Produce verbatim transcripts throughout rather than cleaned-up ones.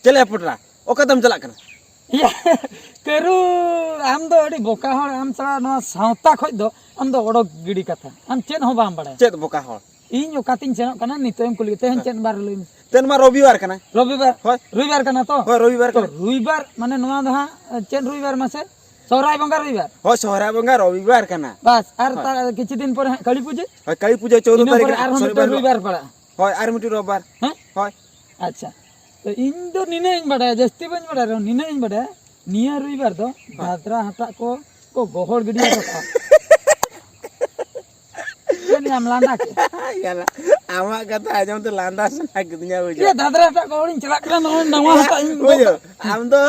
ᱪᱮᱞᱮ ᱯᱚᱴᱨᱟ, ᱚᱠᱟᱛᱮᱢ ᱪᱟᱞᱟᱜ ᱠᱟᱱᱟ? ᱤᱭᱟᱹ, ᱠᱟᱹᱨᱩ, ᱟᱢ ᱫᱚ ᱟᱹᱰᱤ ᱵᱚᱠᱟ ᱦᱚᱲ᱾ ᱟᱢ ᱪᱷᱟᱲᱟ ᱱᱚᱣᱟ ᱥᱟᱶᱛᱟ ᱠᱷᱚᱡ ᱫᱚ ᱟᱢ ᱫᱚ ᱚᱰᱚᱠ ᱜᱤᱰᱤ ᱠᱟᱛᱷᱟ᱾ ᱟᱢ ᱪᱮᱫ ᱦᱚᱸ ᱵᱟᱢ ᱵᱟᱲᱟᱭᱟ᱾ ᱪᱮᱫ ᱵᱚᱠᱟ ᱦᱚᱲ? ᱤᱧ ᱚᱠᱟᱛᱤᱧ ᱥᱮᱱᱚᱜ ᱠᱟᱱᱟ ᱱᱤᱛᱚᱜ ᱮᱢ ᱠᱩᱞᱤ, ᱛᱮᱦᱮᱧ ᱦᱮᱸ᱾ ᱪᱮᱫ ᱵᱟᱨ ᱦᱤᱞᱳᱜ ᱮᱢ ᱛᱮᱦᱮᱧ ᱢᱟ ᱨᱚᱵᱤᱵᱟᱨ ᱠᱟᱱᱟ᱾ ᱨᱚᱵᱤᱵᱟᱨ? ᱦᱳᱭ᱾ ᱨᱚᱵᱤᱵᱟᱨ ᱠᱟᱱᱟ ᱛᱚ? ᱦᱳᱭ, ᱨᱚᱵᱤᱵᱟᱨ ᱛᱚ ᱠᱟᱱᱟ᱾ ᱨᱚᱵᱤᱵᱟᱨ ᱢᱟᱱᱮ ᱱᱚᱣᱟ ᱫᱚ ᱦᱟᱸᱜ, ᱪᱮᱫ ᱨᱚᱵᱤᱵᱟᱨ ᱢᱟᱥᱮ? ᱥᱚᱦᱨᱟᱭ ᱵᱚᱸᱜᱟ ᱨᱚᱵᱤᱵᱟᱨ? ᱦᱳᱭ, ᱥᱚᱦᱨᱟᱭ ᱵᱚᱸᱜᱟ ᱨᱚᱵᱤᱵᱟᱨ ᱠᱟᱱᱟ᱾ ᱵᱟᱥ, ᱟᱨ ᱦᱳᱭ᱾ ᱛᱟ-, ᱠᱤᱪᱷᱩ ᱫᱤᱱ ᱯᱚᱨᱮ ᱦᱟᱸᱜ ᱠᱟᱹᱞᱤ ᱯᱩᱡᱟᱹ? ᱦᱳᱭ, ᱠᱟᱹᱞᱤ ᱯᱩᱡᱟᱹ ᱪᱳᱫᱽᱫᱚ ᱤᱱᱟᱹ ᱛᱟᱹᱨᱤᱠᱷ ᱯᱚᱨᱮ ᱨᱮ ᱟᱨᱦᱚᱸ ᱥᱚᱱᱤᱵᱟᱨ ᱢᱤᱫᱴᱮᱱ ᱦᱤᱞᱳᱜ᱾ ᱨᱚᱵᱤᱵᱟᱨ ᱯᱟᱲᱟᱜᱼᱟ᱾ ᱦᱳᱭ, ᱟᱨ ᱢᱤᱫᱴᱤᱡ ᱨᱚᱵᱤᱵᱟᱨ᱾ ᱦᱮᱸ? ᱦᱳᱭ᱾ ᱟᱪᱪᱷᱟ, ᱛᱚ ᱤᱧ ᱫᱚ ᱱᱤᱱᱟᱹᱜ ᱤᱧ ᱵᱟᱰᱟᱭᱟ, ᱡᱟᱹᱥᱛᱤ ᱵᱟᱹᱧ ᱵᱟᱰᱟᱭ ᱨᱮᱦᱚᱸ ᱱᱤᱱᱟᱹᱜ ᱤᱧ ᱵᱟᱰᱟᱭᱟ, ᱱᱤᱭᱟᱹ ᱨᱚᱵᱤᱵᱟᱨ ᱫᱚ ᱦᱳᱭ᱾ ᱫᱟᱫᱽᱨᱟ ᱦᱟᱴᱟᱜ ᱠᱚ, ᱠᱚ ᱜᱚᱦᱚᱲ ᱜᱤᱰᱤ ᱦᱚᱴᱚ ᱠᱟᱜᱼᱟ᱾ ᱪᱮᱫ ᱭᱟᱢ ᱞᱟᱸᱫᱟ ᱠᱮᱫ? ᱭᱟᱞᱟ, ᱟᱢᱟᱜ ᱠᱟᱛᱷᱟ ᱟᱸᱡᱚᱢ ᱛᱮ ᱞᱟᱸᱫᱟ ᱥᱟᱱᱟ ᱠᱤᱫᱤᱧᱟ, ᱵᱩᱡᱷᱟᱹᱣ᱾ ᱤᱭᱟᱹ, ᱫᱟᱫᱽᱨᱟ ᱦᱟᱴᱟᱜ ᱜᱚᱦᱚᱲᱤᱧ ᱪᱟᱞᱟᱜ ᱠᱟᱱᱟ, ᱱᱚᱜᱼᱚᱭ ᱱᱟᱣᱟ ᱦᱟᱴᱟᱜ ᱤᱧ ᱵᱩᱡᱷᱟᱹᱣ, ᱟᱢ ᱫᱚ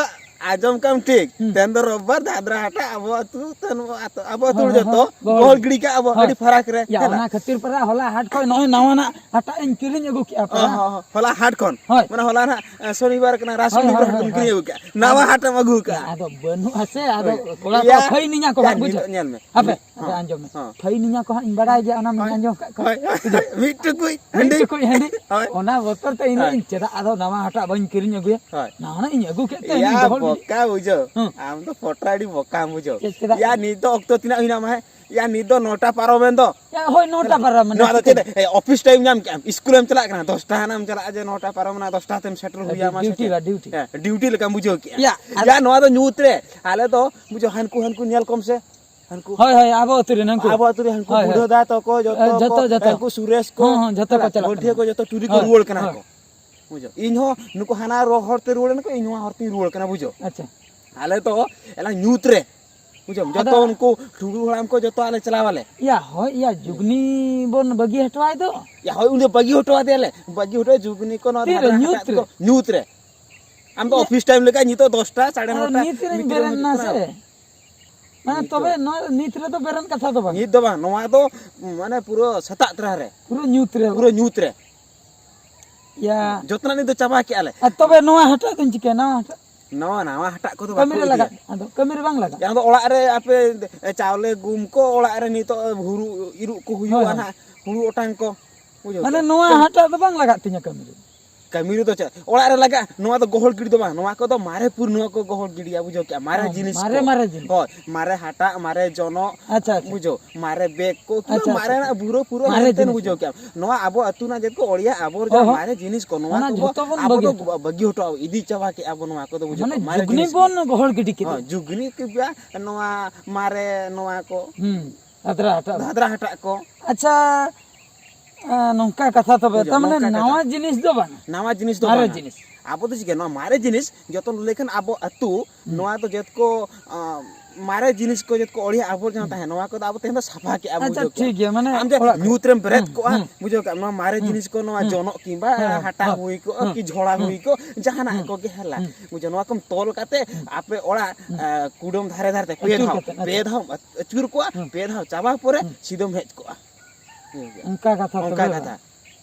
ᱟᱸᱡᱚᱢ ᱠᱟᱢ ᱴᱷᱤᱠ, ᱦᱩᱸ᱾ ᱛᱮᱦᱮᱧ ᱫᱚ ᱨᱚᱵᱤᱵᱟᱨ, ᱫᱟᱫᱽᱨᱟ ᱦᱟᱴᱟᱜ ᱟᱵᱚ ᱟᱹᱛᱩ, ᱛᱮ ᱱᱚᱣᱟ ᱟᱹᱛᱩ, ᱟᱵᱚ ᱟᱹᱛᱩ ᱦᱳᱭ, ᱨᱮ ᱦᱳᱭ, ᱡᱚᱛᱚ ᱦᱳᱭ, ᱜᱚᱦᱚᱲ ᱜᱚᱦᱚᱲ᱾ ᱜᱤᱰᱤ ᱠᱟᱜᱼᱟ ᱵᱚ, ᱦᱳᱭ᱾ ᱟᱹᱰᱤ ᱯᱷᱟᱨᱟᱠ ᱨᱮ, ᱭᱟ, ᱦᱮᱸ ᱚᱱᱟ ᱞᱟ? ᱠᱷᱟᱹᱛᱤᱨ ᱯᱟᱨᱟ ᱦᱚᱞᱟ ᱦᱟᱴ ᱠᱷᱚᱱ ᱱᱚᱜᱼᱚᱭ ᱱᱟᱣᱟᱱᱟᱜ ᱦᱟᱴᱟᱜ ᱤᱧ ᱠᱤᱨᱤᱧ ᱟᱹᱜᱩ ᱠᱮᱜᱼᱟ ᱚ, ᱯᱟᱨᱟ᱾ ᱦᱚᱸ, ᱦᱚᱸ, ᱦᱚᱞᱟ ᱦᱟᱴ ᱠᱷᱚᱱ? ᱦᱳᱭ᱾ ᱢᱟᱱᱮ ᱦᱚᱞᱟ ᱱᱟᱜ, ᱮ, ᱥᱚᱱᱤᱵᱟᱨ ᱠᱟᱱᱟ, ᱨᱟᱥ ᱦᱳᱭ, ᱥᱚᱱᱤᱵᱟᱨ ᱦᱳᱭ, ᱦᱟᱴ ᱦᱳᱭ, ᱠᱷᱚᱱ ᱦᱳᱭ᱾ ᱠᱤᱨᱤᱧ ᱟᱹᱜᱩ ᱠᱮᱜᱼᱟ᱾ ᱱᱟᱣᱟ ᱟᱫᱚ ᱦᱟᱴ ᱮᱢ ᱟᱹᱜᱩ ᱠᱟᱜᱼᱟ᱾ ᱟᱫᱚ ᱵᱟᱹᱱᱩᱜᱼᱟ ᱥᱮ, ᱟᱫᱚ ᱦᱳᱭ᱾ ᱠᱚᱲᱟ ᱠᱚ ᱭᱟ, ᱯᱷᱟᱹᱭ ᱱᱤᱧᱟ ᱠᱚ ᱭᱟ, ᱦᱟᱸᱜ, ᱵᱩᱡᱷᱟᱹᱣ᱾ ᱱᱤᱛᱚᱜ ᱧᱮᱞ ᱢᱮ᱾ ᱦᱟᱯᱮ, ᱱᱤᱛ-, ᱦᱟᱯᱮ, ᱦᱚᱸ᱾ ᱟᱸᱡᱚᱢ ᱢᱮ᱾ ᱦᱚᱸ᱾ ᱯᱷᱟᱹᱭ ᱱᱤᱧᱟ ᱠᱚ ᱦᱟᱸᱜ ᱤᱧ ᱵᱟᱲᱟᱭ ᱜᱮᱭᱟ, ᱚᱱᱟ ᱢᱟᱧ ᱦᱳᱭ᱾ ᱟᱸᱡᱚᱢ ᱠᱟᱜ ᱠᱚᱣᱟ᱾ ᱦᱳᱭ᱾ ᱵᱩᱡᱷᱟᱹᱣ᱾ ᱢᱤᱫ ᱴᱩᱠᱩᱡ ᱢᱤᱫ ᱦᱟᱺᱰᱤ᱾ ᱴᱩᱠᱩᱡ ᱦᱟᱺᱰᱤ᱾ ᱦᱳᱭ᱾ ᱚᱱᱟ ᱵᱚᱛᱚᱨ ᱛᱮ ᱤᱧ ᱫᱚ ᱦᱳᱭ᱾ ᱤᱧ ᱪᱮᱫᱟᱜ ᱟᱫᱚ ᱱᱟᱣᱟ ᱦᱟᱴᱟᱜ ᱵᱟᱹᱧ ᱠᱤᱨᱤᱧ ᱟᱹᱜᱩᱭᱟ? ᱦᱳᱭ᱾ ᱱᱟᱣᱟᱱᱟᱜ ᱤᱧ ᱟᱹᱜᱩ ᱠᱮᱫ ᱛᱮ ᱤᱧ ᱭᱟ, ᱫᱚᱦᱚ ᱜᱤᱰᱤ᱾ ᱵᱚᱠᱟ ᱵᱩᱡᱷᱟᱹᱣ᱾ ᱦᱩᱸ᱾ ᱟᱢ ᱫᱚ ᱯᱚᱴᱨᱟ ᱟᱹᱰᱤ ᱵᱚᱠᱟᱢ ᱵᱩᱡᱷᱟᱹᱣ᱾ ᱪᱮᱫ, ᱪᱮᱫᱟᱜ ᱭᱟ, ᱵᱩᱡᱷᱟᱹᱣ? ᱱᱤᱛ ᱫᱚ ᱚᱠᱛᱚ ᱛᱤᱱᱟᱹᱜ ᱦᱩᱭᱱᱟ ᱢᱟ ᱦᱮᱸ? ᱭᱟ, ᱱᱤᱛ ᱫᱚ ᱱᱚᱴᱟ ᱯᱟᱨᱚᱢᱮᱱ ᱫᱚ᱾ ᱭᱟ, ᱦᱳᱭ, ᱱᱚᱴᱟ ᱯᱟᱨᱚᱢ ᱮᱱᱟ, ᱱᱚᱣᱟ ᱫᱚ ᱴᱷᱤᱠ ᱪᱮᱫ? ᱜᱮᱭᱟ᱾ ᱮ, ᱚᱯᱷᱤᱥ ᱴᱟᱭᱤᱢ ᱧᱟᱢ ᱠᱮᱜᱼᱟᱢ? ᱤᱥᱠᱩᱞᱮᱢ ᱪᱟᱞᱟᱜ ᱠᱟᱱᱟ, ᱫᱚᱥᱴᱟ ᱦᱟᱱᱟᱢ ᱪᱟᱞᱟᱜᱼᱟ, ᱡᱮ ᱱᱚᱴᱟ ᱯᱟᱨᱚᱢ ᱮᱱᱟ, ᱫᱚᱥᱴᱟ ᱛᱮᱢ ᱥᱮᱴᱮᱨ ᱦᱩᱭᱩᱜᱼᱟ, ᱢᱟ ᱥᱮ ᱰᱤᱭᱩᱴᱤ ᱪᱮᱫ? ᱵᱟ, ᱰᱤᱭᱩᱴᱤ᱾ ᱦᱮᱸ, ᱰᱤᱭᱩᱴᱤ ᱞᱮᱠᱟᱢ ᱵᱩᱡᱷᱟᱹᱣ ᱠᱮᱜᱼᱟ᱾ ᱭᱟ, ᱟᱨ ᱭᱟ, ᱱᱚᱣᱟ ᱫᱚ ᱧᱩᱛ ᱨᱮ, ᱟᱞᱮ ᱫᱚ ᱵᱩᱡᱷᱟᱹᱣ, ᱦᱟᱱᱠᱩ, ᱦᱟᱱᱠᱩ ᱧᱮᱞ ᱠᱚᱢ ᱥᱮ, ᱦᱟᱱᱠᱩ᱾ ᱦᱳᱭ, ᱦᱳᱭ, ᱟᱵᱚ ᱟᱹᱛᱩ ᱨᱮᱱ ᱦᱟᱱᱠᱩ᱾ ᱟᱵᱚ ᱟᱹᱛᱩ ᱨᱮ ᱦᱟᱱᱠᱩ ᱦᱳᱭ, ᱦᱳᱭ᱾ ᱵᱩᱰᱷᱟᱹ ᱫᱟ ᱛᱟᱠᱚ, ᱡᱚᱛᱚ ᱮ, ᱡᱚᱛᱚ, ᱠᱚ, ᱡᱚᱛᱚ᱾ ᱦᱟᱱᱠᱩ ᱥᱩᱨᱮᱥ ᱠᱚ, ᱦᱚᱸ, ᱦᱚᱸ, ᱡᱚᱛᱚ ᱠᱚ ᱦᱮᱸ, ᱪᱟᱞᱟᱜ ᱜᱚᱱᱴᱷᱤᱭᱟᱹ ᱠᱟᱱᱟ᱾ ᱠᱚ ᱡᱚᱛᱚ ᱴᱩᱨᱤ ᱠᱚ ᱦᱳᱭ, ᱨᱩᱣᱟᱹᱲ ᱠᱟᱱᱟ ᱦᱳᱭ᱾ ᱠᱚ᱾ ᱵᱩᱡᱷᱟᱹᱣ? ᱤᱧ ᱦᱚᱸ ᱱᱩᱠᱩ ᱦᱟᱱᱟ ᱨᱚ-, ᱦᱚᱨ ᱛᱮ ᱨᱩᱣᱟᱹᱲ ᱮᱱᱟ ᱠᱚ, ᱤᱧ ᱱᱚᱣᱟ ᱦᱚᱨ ᱛᱮᱧ ᱨᱩᱣᱟᱹᱲ ᱠᱟᱱᱟ, ᱵᱩᱡᱷᱟᱹᱣ? ᱟᱪᱪᱷᱟ᱾ ᱟᱞᱮ ᱫᱚ ᱮᱞᱟ ᱧᱩᱛ ᱨᱮ, ᱵᱩᱡᱷᱟᱹᱣ? ᱟᱫᱚ ᱡᱚᱛᱚ ᱩᱱᱠᱩ ᱴᱩᱰᱩ ᱦᱟᱲᱟᱢ ᱠᱚ ᱡᱚᱛᱚ ᱟᱞᱮ ᱪᱟᱞᱟᱣ ᱟᱞᱮ᱾ ᱭᱟ, ᱦᱳᱭ, ᱭᱟ, ᱡᱩᱜᱽᱱᱤ ᱵᱚᱱ ᱵᱟᱹᱜᱤ ᱦᱚᱴᱚᱣᱟᱭ ᱫᱚ᱾ ᱭᱟ, ᱦᱳᱭ, ᱩᱱᱤ ᱫᱚ ᱵᱟᱹᱜᱤ ᱦᱚᱴᱚ ᱟᱫᱮᱭᱟᱞᱮ᱾ ᱵᱟᱹᱜᱤ ᱦᱚᱴᱚ ᱡᱩᱜᱽᱱᱤ ᱠᱚ ᱱᱚᱣᱟ ᱛᱤᱨᱮ? ᱫᱷᱟᱫᱨᱟ ᱧᱩᱛ ᱦᱟᱴᱟᱜ ᱨᱮ? ᱠᱚ ᱧᱩᱛ ᱨᱮ᱾ ᱟᱢ ᱫᱚ ᱭᱟ᱾ ᱚᱯᱷᱤᱥ ᱴᱟᱭᱤᱢ ᱞᱮᱠᱟ ᱧᱤᱛᱚᱜ ᱫᱚᱥᱴᱟ, ᱥᱟᱲᱮ ᱟᱫᱚ ᱱᱚᱴᱟ ᱱᱤᱛ ᱨᱮᱧ ᱵᱷᱤᱛᱤᱨ ᱨᱮᱢ ᱵᱮᱨᱮᱱ ᱦᱤᱡᱩᱜ ᱱᱟ ᱠᱟᱱᱟ᱾ ᱥᱮ? ᱢᱟᱱᱮ ᱱᱤᱛ ᱛᱚᱵᱮ ᱫᱚ ᱱᱚᱣᱟ ᱱᱤᱛ ᱨᱮᱫᱚ ᱵᱮᱨᱮᱱ ᱠᱟᱛᱷᱟ ᱫᱚ ᱵᱟᱝ᱾ ᱱᱤᱛ ᱫᱚ ᱵᱟᱝ, ᱱᱚᱣᱟ ᱫᱚ ᱢᱟᱱᱮ ᱯᱩᱨᱟᱹ ᱥᱮᱛᱟᱜ ᱛᱚᱨᱟ ᱨᱮ᱾ ᱯᱩᱨᱟᱹ ᱧᱩᱛ ᱨᱮ᱾ ᱯᱩᱨᱟᱹ ᱧᱩᱛ ᱨᱮ᱾ ᱭᱟ᱾ ᱡᱚᱛᱚᱱᱟᱜ ᱱᱤᱛ ᱫᱚ ᱪᱟᱵᱟ ᱠᱮᱜᱼᱟ ᱞᱮ᱾ ᱟᱨ ᱛᱚᱵᱮ ᱱᱚᱣᱟ ᱦᱟᱴᱟᱜ ᱫᱚᱧ ᱪᱤᱠᱟᱹᱭᱟ? ᱱᱟᱣᱟ ᱦᱟᱴᱟᱜ? ᱱᱟᱣᱟ, ᱱᱟᱣᱟ ᱦᱟᱴᱟᱜ ᱠᱚᱫᱚ ᱠᱟᱹᱢᱤ ᱵᱟᱠᱚ ᱨᱮ ᱤᱫᱤᱭᱟ᱾ ᱞᱟᱜᱟᱜ, ᱟᱫᱚ ᱠᱟᱹᱢᱤ ᱨᱮ ᱵᱟᱝ ᱞᱟᱜᱟᱜ? ᱟᱫᱚ ᱚᱲᱟᱜ ᱨᱮ ᱟᱯᱮ ᱪᱟᱣᱞᱮ ᱜᱩᱢ ᱠᱚ, ᱚᱲᱟᱜ ᱨᱮ ᱱᱤᱛᱚᱜ ᱦᱩᱲᱩ ᱤᱨᱚᱜ ᱠᱚ ᱦᱳᱭ, ᱦᱩᱭᱩᱜᱼᱟ ᱦᱳᱭ᱾ ᱱᱟᱦᱟᱜ, ᱦᱩᱲᱩ ᱚᱴᱟᱝ ᱠᱚ, ᱵᱩᱡᱷᱟᱹᱣ ᱢᱟᱱᱮ ᱠᱮᱜᱼᱟ? ᱱᱚᱣᱟ ᱛᱚ ᱦᱟᱴᱟᱜ ᱫᱚ ᱵᱟᱝ ᱞᱟᱜᱟᱜ ᱛᱤᱧᱟᱹ ᱠᱟᱹᱢᱤ ᱨᱮ? ᱠᱟᱹᱢᱤ ᱨᱮᱫᱚ ᱪᱮᱫ? ᱚᱲᱟᱜ ᱨᱮ ᱞᱟᱜᱟᱜᱼᱟ᱾ ᱱᱚᱣᱟ ᱫᱚ ᱜᱚᱦᱚᱲ ᱜᱤᱰᱤ ᱫᱚ ᱵᱟᱝ, ᱱᱚᱣᱟ ᱠᱚᱫᱚ ᱢᱟᱨᱮ ᱯᱩᱨᱱᱚ ᱠᱚ ᱜᱚᱦᱚᱲ ᱜᱤᱰᱤᱭᱟ, ᱵᱩᱡᱷᱟᱹᱣ ᱠᱮᱜᱼᱟ? ᱢᱟᱨᱮ ᱦᱮᱸ, ᱡᱤᱱᱤᱥ ᱢᱟᱨᱮ, ᱠᱚ᱾ ᱢᱟᱨᱮ ᱡᱤᱱᱤᱥ᱾ ᱦᱳᱭ, ᱢᱟᱨᱮ ᱦᱟᱴᱟᱜ, ᱢᱟᱨᱮ ᱡᱚᱱᱚᱜ, ᱟᱪᱪᱷᱟ, ᱟᱪᱪᱷᱟ᱾ ᱵᱩᱡᱷᱟᱹᱣ, ᱢᱟᱨᱮ ᱵᱮᱜᱽ ᱠᱚ, ᱠᱤ ᱟᱪᱪᱷᱟ, ᱟᱪᱪᱷᱟ, ᱢᱟᱨᱮᱱᱟᱜ ᱟᱪᱪᱷᱟ᱾ ᱵᱩᱨᱟᱹ ᱯᱩᱨᱟᱹ ᱢᱟᱨᱮ ᱦᱮᱱᱛᱮᱱ, ᱡᱤᱱᱤᱥ᱾ ᱵᱩᱡᱷᱟᱹᱣ ᱠᱮᱜᱼᱟᱢ? ᱱᱚᱣᱟ ᱟᱵᱚ ᱟᱹᱛᱩ ᱨᱮᱱᱟᱜ ᱡᱮᱛᱠᱚ ᱚᱲᱤᱭᱟ ᱟᱵᱚᱨᱡᱟ ᱚ ᱦᱚᱸ᱾ ᱢᱟᱨᱮ ᱡᱤᱱᱤᱥ ᱠᱚ, ᱱᱚᱣᱟ ᱚᱱᱟ ᱠᱚᱵᱚ ᱡᱷᱚᱛᱚ ᱵᱚᱱ ᱟᱵᱚ ᱵᱟᱹᱜᱤ ᱫᱚ ᱦᱚᱴᱚ ᱠᱟᱜᱼᱟ᱾ ᱵᱟᱹᱜᱤ ᱦᱚᱴᱚ ᱤᱫᱤ ᱪᱟᱵᱟ ᱠᱮᱜᱼᱟ ᱵᱚ ᱱᱚᱣᱟ ᱠᱚᱫᱚ, ᱵᱩᱡᱷᱟᱹᱣ ᱢᱟᱱᱮ ᱠᱮᱜᱼᱟᱢ? ᱢᱟᱨᱮ ᱡᱩᱜᱽᱱᱤ ᱡᱤᱱᱤᱥ ᱵᱚᱱ ᱠᱚ᱾ ᱜᱚᱦᱚᱲ ᱜᱤᱰᱤ ᱠᱮᱫᱟ᱾ ᱦᱳᱭ, ᱡᱩᱜᱽᱱᱤ ᱠᱤ ᱵᱟ ᱱᱚᱣᱟ ᱢᱟᱨᱮ ᱱᱚᱣᱟ ᱠᱚ᱾ ᱦᱩᱸ, ᱫᱷᱟᱫᱨᱟ ᱦᱟᱴᱟᱜ᱾ ᱫᱷᱟᱫᱨᱟ ᱦᱟᱴᱟᱜ ᱠᱚ᱾ ᱟᱪᱪᱷᱟ, ᱮ, ᱱᱚᱝᱠᱟ ᱠᱟᱛᱷᱟ ᱛᱚᱵᱮ, ᱵᱩᱡᱷᱟᱹᱣ, ᱛᱟᱨ ᱢᱟᱱᱮ ᱱᱚᱝᱠᱟ ᱱᱟᱣᱟ ᱠᱟᱛᱷᱟ᱾ ᱡᱤᱱᱤᱥ ᱫᱚ ᱵᱟᱝᱟ᱾ ᱱᱟᱣᱟ ᱡᱤᱱᱤᱥ ᱫᱚ ᱢᱟᱨᱮ ᱵᱟᱝᱟ᱾ ᱡᱤᱱᱤᱥ᱾ ᱟᱵᱚ ᱫᱚ ᱪᱤᱠᱟᱹ, ᱱᱚᱣᱟ ᱢᱟᱨᱮ ᱡᱤᱱᱤᱥ ᱡᱚᱛᱚᱱ ᱞᱮᱠᱷᱟᱱ ᱟᱵᱚ ᱟᱹᱛᱩ, ᱦᱩᱸ᱾ ᱱᱚᱣᱟ ᱫᱚ ᱡᱚᱛᱚ ᱠᱚ, ᱟᱸ, ᱢᱟᱨᱮ ᱡᱤᱱᱤᱥ ᱠᱚ ᱡᱚᱛᱚ ᱠᱚ ᱚᱲᱤᱭᱟ ᱟᱵᱚᱨᱡᱚᱱᱟ ᱦᱩᱸ᱾ ᱛᱟᱦᱮᱸ, ᱱᱚᱣᱟ ᱠᱚᱫᱚ ᱟᱵᱚ ᱛᱮᱦᱮᱧ ᱫᱚ ᱥᱟᱯᱷᱟ ᱠᱮᱜᱼᱟ ᱵᱚ, ᱟᱪᱪᱷᱟ, ᱵᱩᱡᱷᱟᱹᱣ ᱠᱮᱜᱼᱟᱢ? ᱴᱷᱤᱠ ᱜᱮᱭᱟ, ᱢᱟᱱᱮ ᱟᱢ ᱡᱮ ᱚᱲᱟᱜ ᱠᱚᱨᱮ᱾ ᱧᱩᱛ ᱨᱮᱢ ᱵᱮᱨᱮᱫ ᱦᱩᱸ, ᱠᱚᱜᱼᱟ, ᱦᱩᱸ, ᱵᱩᱡᱷᱟᱹᱣ ᱠᱮᱜᱼᱟᱢ? ᱱᱚᱣᱟ ᱢᱟᱨᱮ ᱦᱩᱸ, ᱡᱤᱱᱤᱥ ᱠᱚ, ᱱᱚᱣᱟ ᱦᱮᱸ, ᱡᱚᱱᱚᱜ ᱠᱤᱝᱵᱟ ᱦᱮᱸ, ᱦᱟᱴᱟᱜ ᱦᱮᱸ, ᱦᱩᱭ ᱠᱚᱜᱼᱟ, ᱦᱩᱸ, ᱠᱤ ᱡᱷᱚᱲᱟ ᱦᱩᱸ, ᱦᱩᱭ ᱠᱚᱜ, ᱦᱩᱸ, ᱡᱟᱦᱟᱱᱟᱜ ᱦᱩᱸ, ᱠᱚᱜᱮ ᱦᱮᱞᱟ, ᱦᱩᱸ, ᱵᱩᱡᱷᱟᱹᱣ, ᱱᱚᱣᱟ ᱠᱚᱢ ᱛᱚᱞ ᱠᱟᱛᱮ ᱦᱩᱸ, ᱟᱯᱮ ᱚᱲᱟᱜ, ᱦᱩᱸ᱾ ᱮ, ᱠᱩᱰᱟᱹᱢ ᱫᱷᱟᱨᱮ ᱫᱷᱟᱨᱮ ᱛᱮ ᱯᱮ ᱟᱹᱪᱩᱨ ᱫᱷᱟᱣ, ᱠᱟᱛᱮ, ᱯᱮ ᱟᱪᱪᱷᱟ᱾ ᱫᱷᱟᱣ ᱟᱹᱪᱩᱨ ᱠᱚᱜᱼᱟ, ᱦᱩᱸ᱾ ᱯᱮ ᱫᱷᱟᱣ ᱪᱟᱵᱟ ᱯᱚᱨᱮ ᱦᱩᱸ᱾ ᱥᱤᱫᱷᱟᱹᱢ ᱦᱮᱡ ᱠᱚᱜᱼᱟ᱾ ᱚᱱᱠᱟ ᱠᱟᱛᱷᱟ ᱚᱱᱠᱟ ᱛᱚᱵᱮ ᱠᱟᱛᱷᱟ᱾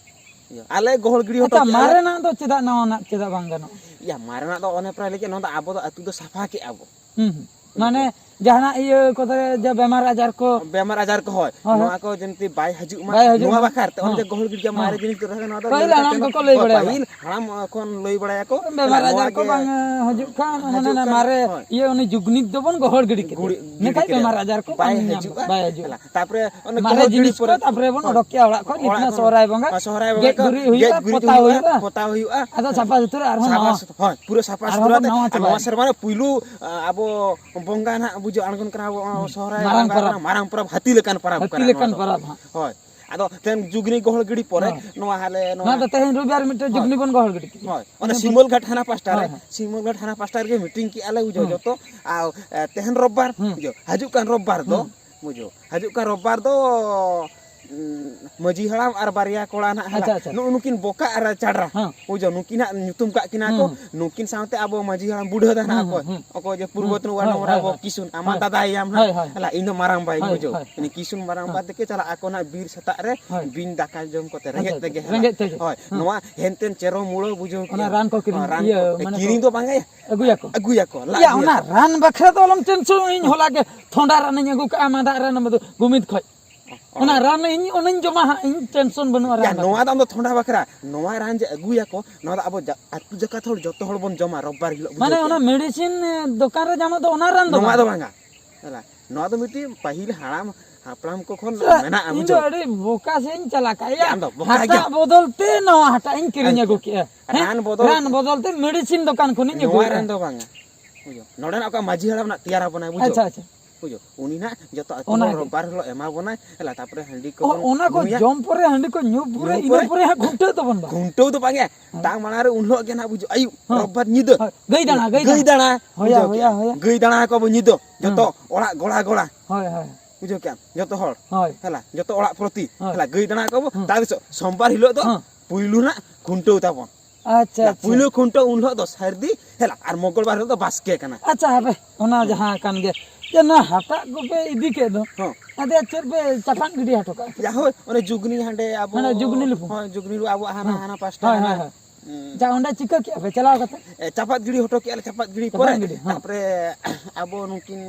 ᱵᱟᱝ? ᱟᱞᱮ ᱜᱚᱦᱚᱲ ᱜᱤᱰᱤ ᱦᱚᱴᱚ ᱟᱪᱪᱷᱟ, ᱠᱮᱜᱼᱟ ᱞᱮ᱾ ᱢᱟᱨᱮᱱᱟᱜ ᱫᱚ ᱪᱮᱫᱟᱜ ᱱᱟᱣᱟᱱᱟᱜ ᱪᱮᱫᱟᱜ ᱵᱟᱝ ᱜᱟᱱᱚᱜᱼᱟ? ᱭᱟ, ᱢᱟᱨᱮᱱᱟᱜ ᱫᱚ ᱚᱱᱮ ᱯᱨᱟᱭ ᱞᱟᱹᱭ ᱠᱮᱫ, ᱱᱚᱣᱟ ᱫᱚ ᱟᱵᱚ ᱫᱚ ᱟᱹᱛᱩ ᱫᱚ ᱥᱟᱯᱷᱟ ᱠᱮᱜᱼᱟ ᱵᱚ᱾ ᱦᱩᱸ, ᱦᱩᱸ᱾ ᱢᱟᱱᱮ ᱡᱟᱦᱟᱱᱟᱜ ᱤᱭᱟᱹ ᱠᱚᱛᱮ ᱡᱮ ᱵᱮᱢᱟᱨ ᱟᱡᱟᱨ ᱠᱚ᱾ ᱵᱮᱢᱟᱨ ᱟᱡᱟᱨ ᱠᱚ, ᱦᱳᱭ᱾ ᱦᱳᱭ, ᱦᱳᱭ᱾ ᱱᱚᱣᱟ ᱠᱚ ᱡᱮᱢᱛᱤ ᱵᱟᱭ ᱦᱤᱡᱩᱜ ᱢᱟ, ᱵᱟᱭ ᱦᱤᱡᱩᱜ ᱱᱚᱣᱟ ᱢᱟ᱾ ᱵᱟᱠᱷᱨᱟ ᱛᱮ ᱚᱱᱮ ᱦᱚᱸ᱾ ᱡᱮ ᱜᱚᱦᱚᱲ ᱜᱤᱰᱤ ᱡᱮ ᱦᱚᱸ᱾ ᱢᱟᱨᱮ ᱡᱤᱱᱤᱥ ᱫᱚ ᱛᱟᱦᱮᱸ ᱠᱟᱱᱟ, ᱱᱚᱣᱟ ᱫᱚ ᱯᱟᱹᱦᱤᱞ ᱞᱟᱹᱭ ᱦᱟᱲᱟᱢ ᱠᱟᱛᱮ ᱠᱚᱠᱚ ᱞᱟᱹᱭ ᱦᱳᱭ, ᱵᱟᱲᱟᱭᱟ᱾ ᱯᱟᱹᱦᱤᱞ ᱦᱟᱲᱟᱢ ᱠᱷᱚᱱ ᱞᱟᱹᱭ ᱵᱟᱲᱟᱭᱟᱠᱚ᱾ ᱵᱮᱢᱟᱨ ᱦᱮᱸ, ᱟᱡᱟᱨ ᱱᱚᱣᱟ ᱠᱚ ᱜᱮ ᱵᱟᱝ ᱦᱤᱡᱩᱜ ᱠᱷᱟᱱ, ᱦᱟᱱᱟ ᱦᱤᱡᱩᱜ ᱱᱟ ᱠᱷᱟᱱ, ᱢᱟᱨᱮ ᱦᱳᱭ᱾ ᱤᱭᱟᱹ ᱩᱱᱤ ᱡᱩᱜᱽᱱᱤᱛ ᱫᱚᱵᱚᱱ ᱜᱚᱦᱚᱲ ᱜᱤᱰᱤ ᱠᱮᱫᱮ᱾ ᱜᱩᱲᱤ-, ᱜᱤᱰᱤ ᱤᱱᱟᱹᱠᱷᱟᱡ ᱠᱮᱫᱮ᱾ ᱵᱮᱢᱟᱨ ᱟᱡᱟᱨ ᱠᱚ ᱵᱟᱭ ᱵᱟᱝ ᱧᱟᱢ, ᱦᱤᱡᱩᱜᱼᱟ᱾ ᱵᱟᱭ ᱦᱤᱡᱩᱜᱼᱟ᱾ ᱦᱮᱞᱟ, ᱛᱟᱯᱚᱨᱮ ᱚᱱᱮ ᱢᱟᱨᱮ ᱜᱚᱦᱚᱲ ᱜᱤᱰᱤ ᱡᱤᱱᱤᱥ ᱠᱚ ᱯᱚᱨᱮ ᱛᱟᱯᱚᱨᱮ ᱵᱚᱱ ᱦᱳᱭ᱾ ᱚᱰᱚᱠ ᱠᱮᱭᱟ ᱚᱲᱟᱜ ᱠᱷᱚᱱ, ᱚᱲᱟᱜ ᱡᱤᱛᱱᱟ ᱠᱷᱚᱱ ᱥᱚᱦᱨᱟᱭ ᱵᱚᱸᱜᱟ᱾ ᱦᱳᱭ, ᱥᱚᱦᱨᱟᱭ ᱵᱚᱸᱜᱟ ᱯᱚᱛᱟᱣ ᱠᱚ ᱦᱩᱭᱩᱜᱼᱟ, ᱜᱮᱡ ᱜᱩᱨᱤᱡ ᱯᱚᱛᱟᱣ ᱦᱩᱭᱩᱜᱼᱟ, ᱦᱩᱭᱩᱜᱼᱟ᱾ ᱯᱚᱛᱟᱣ ᱦᱩᱭᱩᱜᱼᱟ᱾ ᱟᱫᱚ ᱥᱟᱯᱷᱟ ᱥᱩᱛᱨᱟᱹ ᱟᱨᱦᱚᱸ ᱥᱟᱯᱷᱟ ᱱᱟᱣᱟ᱾ ᱥᱩᱛ-, ᱦᱳᱭ, ᱯᱩᱨᱟᱹ ᱥᱟᱯᱷᱟ ᱟᱨᱦᱚᱸ ᱥᱩᱛᱨᱟᱹ ᱵᱚᱱ ᱛᱮ, ᱱᱟᱣᱟ ᱟᱨ ᱱᱚᱣᱟ ᱪᱟᱵᱟᱭᱟ᱾ ᱥᱮᱨᱢᱟ ᱨᱮ ᱯᱩᱭᱞᱩ, ᱟ, ᱟᱵᱚ ᱵᱚᱸᱜᱟ ᱱᱟᱦᱟᱜ ᱵᱩᱡᱷᱟᱹᱣ ᱟᱬᱜᱚᱱ ᱠᱟᱱᱟ ᱟᱵᱚ, ᱦᱩᱸ᱾ ᱥᱚᱦᱨᱟᱭ ᱢᱟᱨᱟᱝ ᱵᱚᱸᱜᱟ ᱯᱚᱨᱚᱵᱽ᱾ ᱠᱟᱱᱟ, ᱢᱟᱨᱟᱝ ᱯᱚᱨᱚᱵᱽ, ᱦᱟᱹᱛᱤ ᱞᱮᱠᱟᱱ ᱯᱚᱨᱚᱵᱽ ᱦᱟᱹᱛᱤ ᱠᱟᱱᱟ ᱞᱮᱠᱟᱱ ᱱᱚᱣᱟ ᱫᱚ᱾ ᱯᱚᱨᱚᱵᱽ ᱦᱟᱸᱜ᱾ ᱦᱳᱭ᱾ ᱟᱫᱚ ᱛᱮᱦᱮᱧ ᱡᱩᱜᱽᱱᱤ ᱜᱚᱦᱚᱲ ᱜᱤᱰᱤ ᱯᱚᱨᱮ ᱦᱳᱭ᱾ ᱱᱚᱣᱟ ᱦᱟᱞᱮ ᱱᱚᱣᱟ ᱱᱚᱣᱟ ᱫᱚ ᱛᱮᱦᱮᱧ ᱨᱚᱵᱤᱵᱟᱨ ᱢᱤᱫᱴᱮᱱ ᱦᱳᱭ᱾ ᱡᱩᱜᱽᱱᱤ ᱵᱚᱱ ᱜᱚᱦᱚᱲ ᱜᱤᱰᱤ ᱠᱮᱫᱟ᱾ ᱦᱳᱭ᱾ ᱚᱱᱟ ᱦᱮᱸ, ᱥᱤᱢᱟᱹᱞ ᱜᱷᱟᱴ ᱦᱟᱱᱟ ᱯᱟᱥᱴᱟ ᱨᱮ, ᱦᱳᱭ, ᱦᱳᱭ᱾ ᱥᱤᱢᱟᱹᱞ ᱜᱷᱟᱴ ᱦᱟᱱᱟ ᱯᱟᱥᱴᱟ ᱨᱮᱜᱮ ᱢᱤᱴᱤᱝ ᱠᱮᱜᱼᱟ ᱞᱮ ᱵᱩᱡᱷᱟᱹᱣ ᱦᱩᱸ᱾ ᱡᱚᱛᱚ᱾ ᱟᱨ, ᱮ, ᱛᱮᱦᱮᱧ ᱨᱚᱵᱤᱵᱟᱨ, ᱦᱩᱸ᱾ ᱵᱩᱡᱷᱟᱹᱣ, ᱦᱤᱡᱩᱜ ᱠᱟᱱ ᱨᱚᱵᱤᱵᱟᱨ ᱫᱚ, ᱦᱩᱸ᱾ ᱵᱩᱡᱷᱟᱹᱣ, ᱦᱤᱡᱩᱜ ᱠᱟᱱ ᱨᱚᱵᱤᱵᱟᱨ ᱫᱚ, ᱩᱸ, ᱢᱟᱹᱡᱷᱤ ᱦᱟᱲᱟᱢ ᱟᱨ ᱵᱟᱨᱭᱟ ᱠᱚᱲᱟ ᱱᱟᱦᱟᱜ ᱦᱮᱞᱟ, ᱟᱪᱪᱷᱟ, ᱟᱪᱪᱷᱟ᱾ ᱱᱩᱜᱼᱩ ᱱᱩᱠᱤᱱ ᱵᱚᱠᱟ ᱟᱨ ᱪᱟᱰᱨᱟ, ᱦᱮᱸ᱾ ᱵᱩᱡᱷᱟᱹᱣ, ᱱᱩᱠᱤᱱᱟᱜ ᱧᱩᱛᱩᱢ ᱠᱟᱜ ᱠᱤᱱᱟ ᱠᱚ, ᱦᱩᱸ᱾ ᱱᱩᱠᱤᱱ ᱥᱟᱶᱛᱮ ᱟᱵᱚ ᱢᱟᱹᱡᱷᱤ ᱦᱟᱲᱟᱢ ᱵᱩᱰᱷᱟᱹ ᱫᱟ ᱱᱟᱦᱟᱜ ᱦᱩᱸ, ᱚᱠᱚᱭ, ᱦᱩᱸ, ᱦᱩᱸ᱾ ᱚᱠᱚᱭ ᱡᱮ ᱯᱩᱨᱵᱚ ᱦᱩᱸ, ᱛᱤᱱᱩ ᱦᱳᱭ, ᱟᱰᱚᱢ ᱨᱮ ᱦᱳᱭ, ᱟᱵᱚ ᱦᱳᱭ᱾ ᱠᱤᱥᱩᱱ, ᱟᱢᱟᱜ ᱦᱳᱭ, ᱦᱳᱭ, ᱫᱟᱫᱟᱭ ᱭᱟᱢ ᱦᱳᱭ, ᱱᱟᱦᱟᱜ, ᱦᱳᱭ, ᱦᱮᱞᱟ, ᱤᱧ ᱫᱚ ᱢᱟᱨᱟᱝ ᱵᱟᱭ ᱦᱳᱭ, ᱵᱩᱡᱷᱟᱹᱣ, ᱦᱳᱭ, ᱩᱱᱤ ᱠᱤᱥᱩᱱ ᱢᱟᱨᱟᱝ ᱦᱳᱭ᱾ ᱵᱟᱵᱟ ᱛᱮᱠᱮ ᱪᱟᱞᱟᱜ ᱟᱠᱚ ᱱᱟᱦᱟᱜ ᱵᱤᱨ ᱥᱮᱛᱟᱜ ᱨᱮ, ᱦᱳᱭ᱾ ᱵᱤᱧ ᱫᱟᱠᱟ ᱡᱚᱢ ᱠᱚᱛᱮ, ᱟᱪᱪᱷᱟ, ᱨᱮᱸᱜᱮᱡ ᱟᱪᱪᱷᱟ, ᱛᱮᱜᱮ ᱦᱮᱞᱟ᱾ ᱨᱮᱸᱜᱮᱡ ᱛᱮᱜᱮ᱾ ᱦᱳᱭ, ᱦᱮᱸ᱾ ᱱᱚᱣᱟ ᱦᱮᱱᱛᱮᱱ ᱪᱮᱨᱚ ᱢᱩᱲᱟᱹ ᱵᱩᱡᱷᱟᱹᱣ ᱚᱱᱟ ᱠᱮᱜᱼᱟ᱾ ᱨᱟᱱ ᱠᱚ ᱠᱤᱨᱤᱧ, ᱦᱳᱭ, ᱨᱟᱱ ᱤᱭᱟᱹ, ᱠᱚ ᱢᱟᱱᱮ ᱠᱚ ᱠᱤᱨᱤᱧ ᱫᱚ ᱵᱟᱝ ᱜᱮ, ᱟᱹᱜᱩᱭᱟᱠᱚ᱾ ᱟᱹᱜᱩᱭᱟᱠᱚ, ᱞᱟᱡ ᱤᱭᱟ, ᱚᱱᱟ ᱨᱮᱭᱟᱜ᱾ ᱨᱟᱱ ᱵᱟᱠᱷᱨᱟ ᱫᱚ ᱟᱞᱚᱢ ᱴᱮᱱᱥᱚᱱᱚᱜ, ᱤᱧ ᱦᱚᱞᱟ ᱜᱮ ᱛᱷᱚᱱᱰᱟ ᱨᱟᱱᱤᱧ ᱟᱹᱜᱩ ᱠᱟᱜᱼᱟ, ᱢᱟᱸᱫᱟ ᱨᱟᱱ ᱜᱩᱢᱤᱫ ᱠᱷᱚᱡ᱾ ᱚᱱᱟ ᱨᱟᱱ ᱤᱧ ᱚᱱᱟᱧ ᱡᱚᱢᱟ ᱦᱟᱸᱜ, ᱤᱧ ᱴᱮᱱᱥᱚᱱ ᱵᱟᱹᱱᱩᱜᱼᱟ ᱭᱟ, ᱨᱟᱱ ᱱᱚᱣᱟ ᱫᱚ ᱟᱢ ᱫᱚ ᱛᱷᱚᱱᱰᱟ ᱵᱟᱠᱷᱨᱟ᱾ ᱱᱚᱣᱟ ᱨᱟᱱ ᱡᱮ ᱟᱹᱜᱩᱭᱟᱠᱚ, ᱱᱚᱣᱟ ᱫᱚ ᱟᱵᱚ ᱡᱟ-, ᱟᱹᱛᱩ ᱡᱟᱠᱟᱛ ᱦᱚᱲ ᱡᱚᱛᱚ ᱦᱚᱲ ᱵᱚᱱ ᱡᱚᱢᱟ ᱨᱳᱵᱵᱟᱨ ᱦᱤᱞᱳᱜ, ᱵᱩᱡᱷᱟᱹᱣ ᱢᱟᱱᱮ ᱠᱮᱜᱼᱟ? ᱚᱱᱟ ᱢᱮᱰᱤᱥᱤᱱ ᱫᱚᱠᱟᱱ ᱨᱮ ᱧᱟᱢᱚᱜ ᱫᱚ ᱚᱱᱟ ᱨᱟᱱ ᱫᱚ ᱱᱚᱣᱟ ᱵᱟᱝ? ᱫᱚ ᱵᱟᱝᱟ᱾ ᱦᱮᱞᱟ, ᱱᱚᱣᱟ ᱫᱚ ᱢᱤᱫᱴᱤᱡ ᱯᱟᱹᱦᱤᱞ ᱦᱟᱲᱟᱢ ᱦᱟᱯᱲᱟᱢ ᱠᱚ ᱠᱷᱚᱱ ᱥᱮ, ᱢᱮᱱᱟᱜᱼᱟ, ᱤᱧ ᱫᱚ ᱵᱩᱡᱷᱟᱹᱣ? ᱟᱹᱰᱤ ᱵᱚᱠᱟ ᱥᱮᱫ ᱤᱧ ᱪᱟᱞᱟᱜ ᱠᱟᱜ ᱭᱟ᱾ ᱟᱢ ᱫᱚ ᱵᱚᱠᱟ ᱦᱟᱴᱟᱜ ᱜᱮᱭᱟᱢ᱾ ᱵᱚᱫᱚᱞ ᱛᱮ ᱱᱚᱣᱟ ᱦᱟᱴᱟᱜ ᱤᱧ ᱠᱤᱨᱤᱧ ᱟᱹᱜᱩ ᱠᱮᱜᱼᱟ᱾ ᱦᱮᱸ? ᱨᱟᱱ ᱵᱚᱫᱚᱞ ᱨᱟᱱ ᱵᱚᱫᱚᱞ ᱛᱮ ᱢᱮᱰᱤᱥᱤᱱ ᱫᱚᱠᱟᱱ ᱠᱷᱚᱱᱤᱧ ᱱᱚᱣᱟ ᱟᱹᱜᱩᱭᱮᱜᱼᱟ᱾ ᱨᱟᱱ ᱫᱚ ᱵᱟᱝᱟ, ᱵᱩᱡᱷᱟᱹᱣ? ᱱᱚᱰᱮᱱᱟᱜ ᱚᱠᱟ ᱢᱟᱹᱡᱷᱤ ᱦᱟᱲᱟᱢ ᱨᱮᱱᱟᱜ ᱛᱮᱭᱟᱨ ᱟᱵᱚᱱᱟᱭ, ᱵᱩᱡᱷᱟᱹᱣ? ᱟᱪᱪᱷᱟ, ᱟᱪᱪᱷᱟ᱾ ᱵᱩᱡᱷᱟᱹᱣ? ᱩᱱᱤ ᱱᱟᱜ ᱡᱚᱛᱚ ᱟᱹᱛᱩ ᱚᱱᱟ ᱦᱚᱲ ᱜᱮ᱾ ᱨᱳᱵᱵᱟᱨ ᱦᱤᱞᱳᱜ ᱮᱢᱟ ᱵᱚᱱᱟᱭ, ᱦᱮᱞᱟ, ᱛᱟᱯᱚᱨᱮ ᱦᱟᱺᱰᱤ ᱚ, ᱠᱚᱵᱚᱱ ᱚᱱᱟ ᱠᱚ ᱧᱩᱭᱟ᱾ ᱡᱚᱢ ᱯᱚᱨᱮ, ᱦᱟᱺᱰᱤ ᱠᱚ ᱧᱩ ᱯᱚᱨᱮ, ᱧᱩ ᱤᱱᱟᱹ ᱯᱚᱨᱮ᱾ ᱯᱚᱨᱮ ᱦᱟᱸᱜ ᱠᱷᱩᱱᱴᱟᱹᱣ ᱛᱟᱵᱚᱱ ᱵᱟ᱾ ᱠᱷᱩᱱᱴᱟᱹᱣ ᱫᱚ ᱵᱟᱝ ᱭᱟ, ᱦᱮᱸ᱾ ᱛᱟᱨ ᱢᱟᱲᱟᱝ ᱨᱮ ᱩᱱ ᱦᱤᱞᱳᱜ ᱜᱮ ᱱᱟᱜ, ᱵᱩᱡᱷᱟᱹᱣ, ᱟᱹᱭᱩᱵ ᱦᱮᱸ᱾ ᱨᱳᱵᱵᱟᱨ ᱧᱤᱫᱟᱹ᱾ ᱦᱳᱭ, ᱜᱟᱹᱭ ᱫᱟᱬᱟ, ᱜᱟᱹᱭ ᱵᱩᱡᱷᱟᱹᱣ ᱫᱟᱬᱟ᱾ ᱠᱮᱜᱼᱟ? ᱦᱳᱭ, ᱦᱳᱭ, ᱦᱳᱭ᱾ ᱜᱟᱹᱭ ᱫᱟᱬᱟ ᱠᱚ ᱟᱵᱚ ᱧᱤᱫᱟᱹ, ᱦᱮᱸ᱾ ᱡᱚᱛᱚ ᱚᱲᱟᱜ ᱜᱚᱲᱟ ᱜᱚᱲᱟ᱾ ᱦᱳᱭ, ᱦᱳᱭ᱾ ᱵᱩᱡᱷᱟᱹᱣ ᱠᱮᱜᱼᱟᱢ? ᱡᱚᱛᱚ ᱦᱚᱲ᱾ ᱦᱳᱭ᱾ ᱦᱮᱞᱟ, ᱡᱚᱛᱚ ᱚᱲᱟᱜ ᱯᱨᱚᱛᱤ᱾ ᱦᱳᱭ᱾ ᱦᱮᱞᱟ, ᱜᱟᱹᱭ ᱫᱟᱬᱟ ᱠᱚ ᱟᱵᱚ, ᱦᱮᱸ᱾ ᱛᱟᱨ ᱫᱚᱥᱟᱨ ᱥᱳᱢᱵᱟᱨ ᱦᱤᱞᱳᱜ ᱫᱚ ᱦᱮᱸ᱾ ᱯᱩᱭᱞᱩ ᱱᱟᱜ ᱠᱷᱩᱱᱴᱟᱹᱣ ᱛᱟᱵᱚᱱ᱾ ᱟᱪᱪᱷᱟ, ᱦᱮᱞᱟ, ᱟᱪᱪᱷᱟ᱾ ᱯᱩᱭᱞᱩ ᱠᱷᱩᱱᱴᱟᱹᱣ ᱩᱱ ᱦᱤᱞᱳᱜ ᱫᱚ ᱥᱟᱹᱨᱫᱤ, ᱦᱮᱞᱟ, ᱟᱨ ᱢᱚᱝᱜᱚᱞ ᱵᱟᱨ ᱦᱤᱞᱳᱜ ᱫᱚ ᱵᱟᱥᱠᱮ ᱠᱟᱱᱟ᱾ ᱟᱪᱪᱷᱟ, ᱦᱟᱯᱮ, ᱚᱱᱟ ᱦᱮᱸ᱾ ᱡᱟᱦᱟᱸ ᱠᱟᱱ ᱜᱮ, ᱡᱮ ᱱᱚᱣᱟ ᱦᱟᱴᱟᱜ ᱠᱚᱯᱮ ᱤᱫᱤ ᱠᱮᱫ ᱫᱚ, ᱦᱮᱸ᱾ ᱟᱫᱚ ᱪᱮᱫ ᱯᱮ ᱪᱟᱯᱟᱫ ᱜᱤᱰᱤ ᱦᱚᱴᱚ ᱠᱟᱜᱼᱟ? ᱡᱟ ᱦᱳᱭ, ᱚᱱᱮ ᱡᱩᱜᱽᱱᱤ ᱦᱟᱸᱰᱮ ᱟᱵᱚ ᱦᱟᱱᱟ ᱡᱩᱜᱽᱱᱤ ᱞᱩᱯᱩ? ᱦᱳᱭ, ᱡᱩᱜᱽᱱᱤ ᱞᱩᱯᱩ ᱟᱵᱚᱣᱟᱜ ᱦᱟᱱᱟ, ᱦᱮᱸ᱾ ᱦᱟᱱᱟ ᱯᱟᱥᱴᱟ ᱦᱳᱭ, ᱦᱳᱭ, ᱦᱟᱱᱟ᱾ ᱦᱳᱭ᱾ ᱦᱩᱸ᱾ ᱡᱟ ᱚᱸᱰᱮ ᱪᱤᱠᱟᱹ ᱠᱮᱜᱼᱟ ᱯᱮ ᱪᱟᱞᱟᱣ ᱠᱟᱛᱮ? ᱮ, ᱪᱟᱯᱟᱫ ᱜᱤᱰᱤ ᱦᱚᱴᱚ ᱠᱮᱜᱼᱟ ᱞᱮ, ᱪᱟᱯᱟᱫ ᱜᱤᱰᱤ ᱪᱟᱯᱟᱫ ᱯᱚᱨᱮ ᱜᱤᱰᱤ, ᱦᱮᱸ᱾ ᱛᱟᱯᱚᱨᱮ ᱟᱵᱚ ᱱᱩᱠᱤᱱ,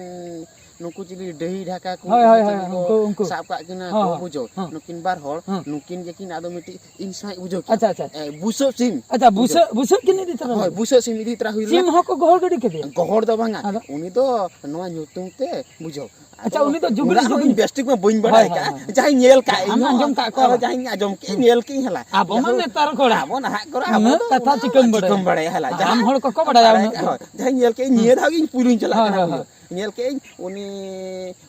ᱱᱩᱠᱩ ᱪᱤᱞᱤ ᱰᱟᱹᱦᱤ ᱰᱷᱟᱠᱟ ᱠᱚ, ᱦᱳᱭ, ᱦᱳᱭ, ᱦᱳᱭ, ᱪᱤᱞᱤ ᱠᱚ ᱩᱱᱠᱩ, ᱩᱱᱠᱩ᱾ ᱥᱟᱵ ᱠᱟᱜ ᱠᱤᱱᱟ ᱦᱮᱸ, ᱠᱚ, ᱦᱮᱸ, ᱵᱩᱡᱷᱟᱹᱣ? ᱦᱮᱸ᱾ ᱱᱩᱠᱤᱱ ᱵᱟᱨ ᱦᱚᱲ, ᱦᱮᱸ᱾ ᱱᱩᱠᱤᱱ ᱡᱮᱠᱤᱱ ᱟᱫᱚ ᱢᱤᱫᱴᱤᱡ ᱤᱧ ᱥᱟᱶ ᱵᱩᱡᱷᱟᱹᱣ ᱠᱮᱜᱼᱟ᱾ ᱟᱪᱪᱷᱟ, ᱟᱪᱪᱷᱟ᱾ ᱮ, ᱵᱩᱥᱟᱹᱜ ᱥᱤᱢ᱾ ᱟᱪᱪᱷᱟ, ᱵᱩᱡᱷᱟᱹᱣ᱾ ᱵᱩᱥᱟᱹᱜ, ᱵᱩᱥᱟᱹᱜ ᱠᱤᱱ ᱤᱫᱤ ᱛᱚᱨᱟ ᱦᱳᱭ, ᱞᱮᱫᱟ? ᱵᱩᱥᱟᱹᱜ ᱥᱤᱢ ᱤᱫᱤ ᱛᱚᱨᱟ ᱦᱩᱭ ᱞᱮᱱᱟ᱾ ᱥᱤᱢ ᱦᱚᱸᱠᱚ ᱜᱚᱦᱚᱲ ᱜᱤᱰᱤ ᱠᱮᱫᱮᱭᱟ? ᱜᱚᱦᱚᱲ ᱫᱚ ᱵᱟᱝᱟ᱾ ᱟᱫᱚ? ᱩᱱᱤ ᱫᱚ ᱱᱚᱣᱟ ᱧᱩᱛᱩᱢ ᱛᱮ ᱵᱩᱡᱷᱟᱹᱣ᱾ ᱟᱪᱪᱷᱟ, ᱩᱱᱤ ᱫᱚ ᱡᱩᱜᱽᱞᱤ, ᱩᱱᱟᱹᱜ ᱦᱚᱸ ᱡᱩᱜᱽᱞᱤ᱾ ᱤᱧ ᱵᱮᱥ ᱴᱷᱤᱠ ᱢᱟ ᱵᱟᱹᱧ ᱦᱳᱭ, ᱵᱟᱲᱟᱭ ᱦᱳᱭ, ᱠᱟᱜᱼᱟ᱾ ᱦᱳᱭ᱾ ᱡᱟᱦᱟᱸᱭ ᱧᱮᱞ ᱠᱟᱜ ᱟᱢ ᱤᱧ ᱦᱚᱸ ᱟᱸᱡᱚᱢ ᱠᱟᱜ ᱠᱚᱣᱟ᱾ ᱟᱫᱚ ᱡᱟᱦᱟᱧ ᱟᱸᱡᱚᱢ ᱠᱮᱜᱼᱟ, ᱦᱩᱸ᱾ ᱧᱮᱞ ᱠᱮᱜᱼᱟᱹᱧ ᱦᱮᱞᱟ᱾ ᱟᱵᱚ ᱢᱟ ᱡᱟᱦᱟᱸ ᱱᱮᱛᱟᱨ ᱠᱚᱲᱟ᱾ ᱟᱵᱚ ᱱᱟᱦᱟᱜ ᱠᱚᱲᱟ, ᱟᱵᱚ ᱩᱱᱟᱹᱜ ᱫᱚ ᱠᱟᱛᱷᱟ ᱪᱤᱠᱟᱹᱢ ᱪᱤᱠᱟᱹᱢ ᱵᱟᱲᱟᱭᱟ? ᱵᱟᱲᱟᱭᱟ ᱦᱮᱞᱟ᱾ ᱦᱟᱲᱟᱢ ᱡᱟᱦᱟᱸ ᱦᱚᱲ ᱠᱚᱠᱚ ᱵᱟᱲᱟᱭᱟ ᱵᱟᱲᱟᱭ ᱩᱱᱟᱹᱜ ᱠᱟᱜᱼᱟ, ᱫᱚ᱾ ᱦᱳᱭ᱾ ᱡᱟᱦᱟᱸᱭ ᱧᱮᱞ ᱠᱮᱜᱼᱟᱹᱧ, ᱦᱩᱸ᱾ ᱧᱮᱞ ᱫᱷᱟᱣ ᱜᱮ ᱤᱧ ᱯᱩᱭᱞᱩᱧ ᱪᱟᱞᱟᱜ ᱦᱳᱭ, ᱠᱟᱱᱟ, ᱦᱳᱭ, ᱵᱩᱡᱷᱟᱹᱣ᱾ ᱦᱳᱭ᱾ ᱧᱮᱞ ᱠᱮᱜᱼᱟᱹᱧ, ᱩᱱᱤ,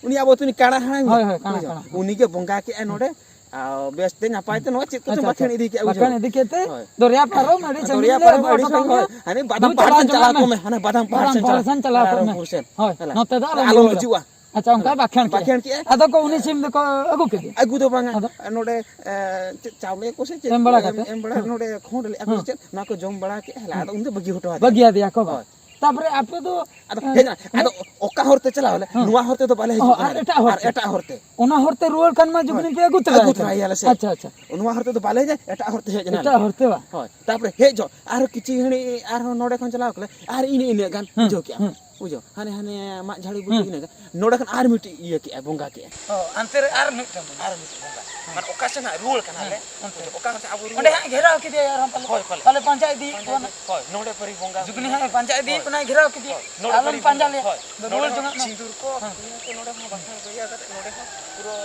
ᱩᱱᱤ ᱟᱵᱚ ᱟᱹᱛᱩ ᱨᱤᱱᱤᱡ ᱠᱟᱬᱟ ᱦᱟᱲᱟᱢ ᱦᱳᱭ, ᱜᱮ, ᱦᱳᱭ, ᱠᱟᱬᱟ, ᱵᱩᱡᱷᱟᱹᱣ᱾ ᱠᱟᱬᱟ᱾ ᱩᱱᱤ ᱜᱮ ᱵᱚᱸᱜᱟ ᱠᱮᱜᱼᱟᱭ ᱱᱚᱰᱮ᱾ ᱟᱨ ᱵᱮᱥ ᱛᱮ ᱱᱟᱯᱟᱭ ᱛᱮ ᱱᱚᱣᱟ ᱪᱮᱫ ᱠᱚᱪᱚᱝ ᱟᱪᱪᱷᱟ, ᱵᱟᱠᱷᱮᱬ ᱟᱪᱪᱷᱟ᱾ ᱤᱫᱤ ᱠᱮᱜᱼᱟ, ᱵᱩᱡᱷᱟᱹᱣ᱾ ᱵᱟᱠᱷᱮᱬ ᱤᱫᱤ ᱠᱮᱫ ᱛᱮ ᱦᱳᱭ᱾ ᱫᱚᱨᱭᱟ ᱯᱟᱨᱚᱢ ᱟᱹᱰᱤ ᱥᱟᱺᱜᱤᱧ ᱫᱚᱨᱭᱟ ᱨᱮ ᱯᱟᱨᱚᱢ ᱟᱹᱜᱩ ᱟᱹᱰᱤ ᱦᱚᱴᱚ ᱠᱟᱜ ᱥᱟᱺᱜᱤᱧ, ᱢᱮᱭᱟ᱾ ᱦᱳᱭ᱾ ᱦᱟᱱᱮ ᱵᱟᱫᱟᱢ ᱵᱟᱫᱟᱢ ᱯᱟᱦᱟᱲ ᱥᱮᱱ ᱯᱟᱨᱚᱢ ᱪᱟᱞᱟᱣ ᱪᱟᱞᱟᱜ ᱠᱚᱜ ᱢᱮ᱾ ᱢᱮ, ᱦᱟᱱᱮ ᱵᱟᱫᱟᱢ ᱯᱟᱦᱟᱲ ᱵᱟᱫᱟᱢ ᱥᱮᱱ ᱯᱟᱨᱚᱢ ᱪᱟᱞᱟᱜ ᱥᱮᱱ ᱠᱚᱜ ᱢᱮ᱾ ᱦᱳᱭ, ᱦᱮᱞᱟ᱾ ᱱᱚᱛᱮ ᱫᱚ ᱟᱞᱚᱢ ᱟᱞᱚᱢ ᱦᱤᱡᱩᱜᱼᱟ᱾ ᱦᱤᱡᱩᱜᱼᱟ᱾ ᱟᱪᱪᱷᱟ, ᱚᱱᱠᱟ ᱦᱮᱞᱟ᱾ ᱵᱟᱠᱷᱮᱬ ᱠᱮᱜᱼᱟ᱾ ᱵᱟᱠᱷᱮᱬ ᱠᱮᱜᱼᱟ᱾ ᱟᱫᱚ ᱠᱚ ᱩᱱᱤ ᱥᱤᱢ ᱫᱚᱠᱚ ᱟᱹᱜᱩ ᱠᱮᱫᱮᱭᱟ᱾ ᱟᱹᱜᱩ ᱫᱚ ᱵᱟᱝᱟ᱾ ᱟᱫᱚ? ᱱᱚᱰᱮ, ᱮ, ᱪᱮᱫ ᱪᱟᱣᱞᱮ ᱠᱚ ᱥᱮ ᱪᱮᱫ ᱮᱢ ᱵᱟᱲᱟ ᱠᱚ ᱮᱢ, ᱠᱟᱛᱮ? ᱮᱢ ᱵᱟᱲᱟ, ᱦᱮᱸ᱾ ᱱᱚᱰᱮ ᱠᱷᱚᱸᱰ ᱞᱮᱜᱼᱟ ᱠᱚ ᱦᱮᱸ᱾ ᱥᱮ ᱪᱮᱫ, ᱱᱚᱣᱟ ᱠᱚ ᱡᱚᱢ ᱵᱟᱲᱟ ᱠᱮᱜᱼᱟ, ᱦᱮᱞᱟ᱾ ᱦᱮᱸ᱾ ᱟᱫᱚ ᱩᱱᱤ ᱫᱚ ᱵᱟᱹᱜᱤ ᱦᱚᱴᱚ ᱟᱫᱮᱭᱟ᱾ ᱵᱟᱹᱜᱤ ᱟᱫᱮᱭᱟ ᱠᱚ ᱵᱟᱝ? ᱦᱳᱭ᱾ ᱛᱟᱯᱚᱨᱮ ᱟᱯᱮ ᱫᱚ, ᱟᱫᱚ ᱮ, ᱦᱮᱡ ᱮᱱᱟ᱾ ᱟᱫᱚ ᱚᱠᱟ ᱦᱚᱨ ᱛᱮ ᱪᱟᱞᱟᱣ ᱞᱮ? ᱦᱮᱸ᱾ ᱱᱚᱣᱟ ᱦᱚᱨ ᱛᱮ ᱫᱚ ᱵᱟᱞᱮ ᱚ, ᱦᱤᱡᱩᱜ ᱠᱟᱱᱟ᱾ ᱟᱨ ᱮᱴᱟᱜ ᱦᱚᱨ ᱟᱨ ᱛᱮ? ᱮᱴᱟᱜ ᱦᱚᱨ ᱛᱮ᱾ ᱚᱱᱟ ᱦᱚᱨ ᱛᱮ ᱨᱩᱣᱟᱹᱲ ᱠᱷᱟᱱ ᱢᱟ ᱡᱩᱜᱽᱱᱤ ᱦᱳᱭ᱾ ᱯᱮ ᱟᱹᱜᱩ ᱛᱚᱨᱟᱭᱟ᱾ ᱟᱹᱜᱩ ᱛᱚᱨᱟᱭᱮᱭᱟ ᱞᱮ ᱥᱮ᱾ ᱟᱪᱪᱷᱟ, ᱟᱪᱪᱷᱟ᱾ ᱱᱚᱣᱟ ᱦᱚᱨ ᱛᱮ ᱫᱚ ᱵᱟᱞᱮ ᱦᱮᱡᱟ, ᱮᱴᱟᱜ ᱦᱚᱨ ᱛᱮ ᱦᱮᱡ ᱮᱱᱟ ᱞᱮ᱾ ᱮᱴᱟᱜ ᱦᱚᱨ ᱛᱮ ᱵᱟᱝ? ᱦᱳᱭ᱾ ᱛᱟᱯᱚᱨᱮ ᱦᱮᱡ ᱡᱚᱦᱚᱜ ᱟᱨᱦᱚᱸ ᱠᱤᱪᱷᱤ ᱜᱷᱟᱹᱲᱤᱡ ᱟᱨᱦᱚᱸ ᱱᱚᱰᱮ ᱠᱷᱚᱱ ᱪᱟᱞᱟᱣ ᱠᱟᱞᱮ ᱟᱨ ᱤᱱᱟᱹ ᱤᱱᱟᱹᱜ ᱜᱟᱱ ᱦᱮᱸ, ᱵᱩᱡᱷᱟᱹᱣ ᱠᱮᱜᱼᱟ᱾ ᱦᱮᱸ᱾ ᱵᱩᱡᱷᱟᱹᱣ, ᱦᱟᱱᱮ ᱦᱟᱱᱮ ᱢᱟᱜ ᱡᱷᱟᱹᱲᱤ ᱵᱩᱴᱟᱹ ᱦᱩᱸ᱾ ᱤᱱᱟᱹ ᱜᱮ᱾ ᱱᱚᱰᱮ ᱠᱷᱚᱱ ᱟᱨ ᱢᱤᱫᱴᱤᱡ ᱤᱭᱟᱹ ᱠᱮᱜᱼᱟ, ᱵᱚᱸᱜᱟ ᱠᱮᱜᱼᱟ᱾ ᱚ, ᱦᱟᱱᱛᱮ ᱨᱮ ᱟᱨ ᱢᱤᱫᱴᱟᱝ ᱵᱚᱸᱜᱟ᱾ ᱟᱨ ᱢᱤᱫᱴᱤᱡ ᱵᱚᱸᱜᱟ᱾ ᱦᱮᱸ᱾ ᱢᱟᱱᱮ ᱚᱠᱟ ᱥᱮᱫ ᱦᱟᱸᱜ ᱨᱩᱣᱟᱹᱲ ᱠᱟᱱᱟ ᱦᱮᱸ, ᱞᱮ? ᱚᱱᱛᱮ᱾ ᱚᱸᱰᱮ ᱚᱠᱟ ᱥᱮᱫ ᱟᱵᱚ ᱨᱩᱣᱟᱹᱲ ᱚᱸᱰᱮ ᱦᱟᱸᱜ ᱜᱷᱮᱨᱟᱣ ᱠᱮᱫᱮᱭᱟ ᱟᱨᱦᱚᱸ ᱯᱟᱞᱮ᱾ ᱦᱳᱭ, ᱯᱟᱞᱮ᱾ ᱯᱟᱞᱮ ᱯᱟᱸᱡᱟ ᱤᱫᱤᱭᱮᱫ ᱯᱟᱸᱡᱟ ᱠᱚᱣᱟ ᱤᱫᱤ, ᱱᱟᱜ᱾ ᱦᱳᱭ, ᱱᱚᱰᱮ ᱯᱟᱹᱨᱤ ᱵᱚᱸᱜᱟ ᱡᱩᱜᱽᱱᱤ ᱦᱩᱭᱱᱟ᱾ ᱦᱟᱸᱜ ᱮ ᱯᱟᱸᱡᱟ ᱤᱫᱤᱭᱮᱫ ᱦᱳᱭ᱾ ᱵᱚᱱᱟᱭ, ᱜᱷᱮᱨᱟᱣ ᱠᱮᱫᱮᱭᱟ᱾ ᱦᱳᱭ, ᱱᱚᱰᱮ ᱟᱞᱚᱢ ᱯᱟᱹᱨᱤ ᱯᱟᱸᱡᱟ ᱵᱚᱸᱜᱟ᱾ ᱞᱮᱭᱟ᱾ ᱦᱳᱭ, ᱱᱚᱰᱮ ᱫᱟᱹᱲ ᱦᱚᱸ ᱡᱚᱝᱟᱜ ᱢᱮ᱾ ᱥᱤᱸᱫᱩᱨ ᱠᱚ, ᱦᱮᱸ᱾ ᱱᱤᱭᱟᱹ ᱠᱚ ᱱᱚᱰᱮ ᱦᱚᱸ ᱵᱟᱠᱷᱟᱱ ᱠᱚ ᱤᱭᱟᱹ ᱠᱟᱛᱮ ᱱᱚᱰᱮ ᱦᱚᱸ ᱯᱩᱨᱟᱹ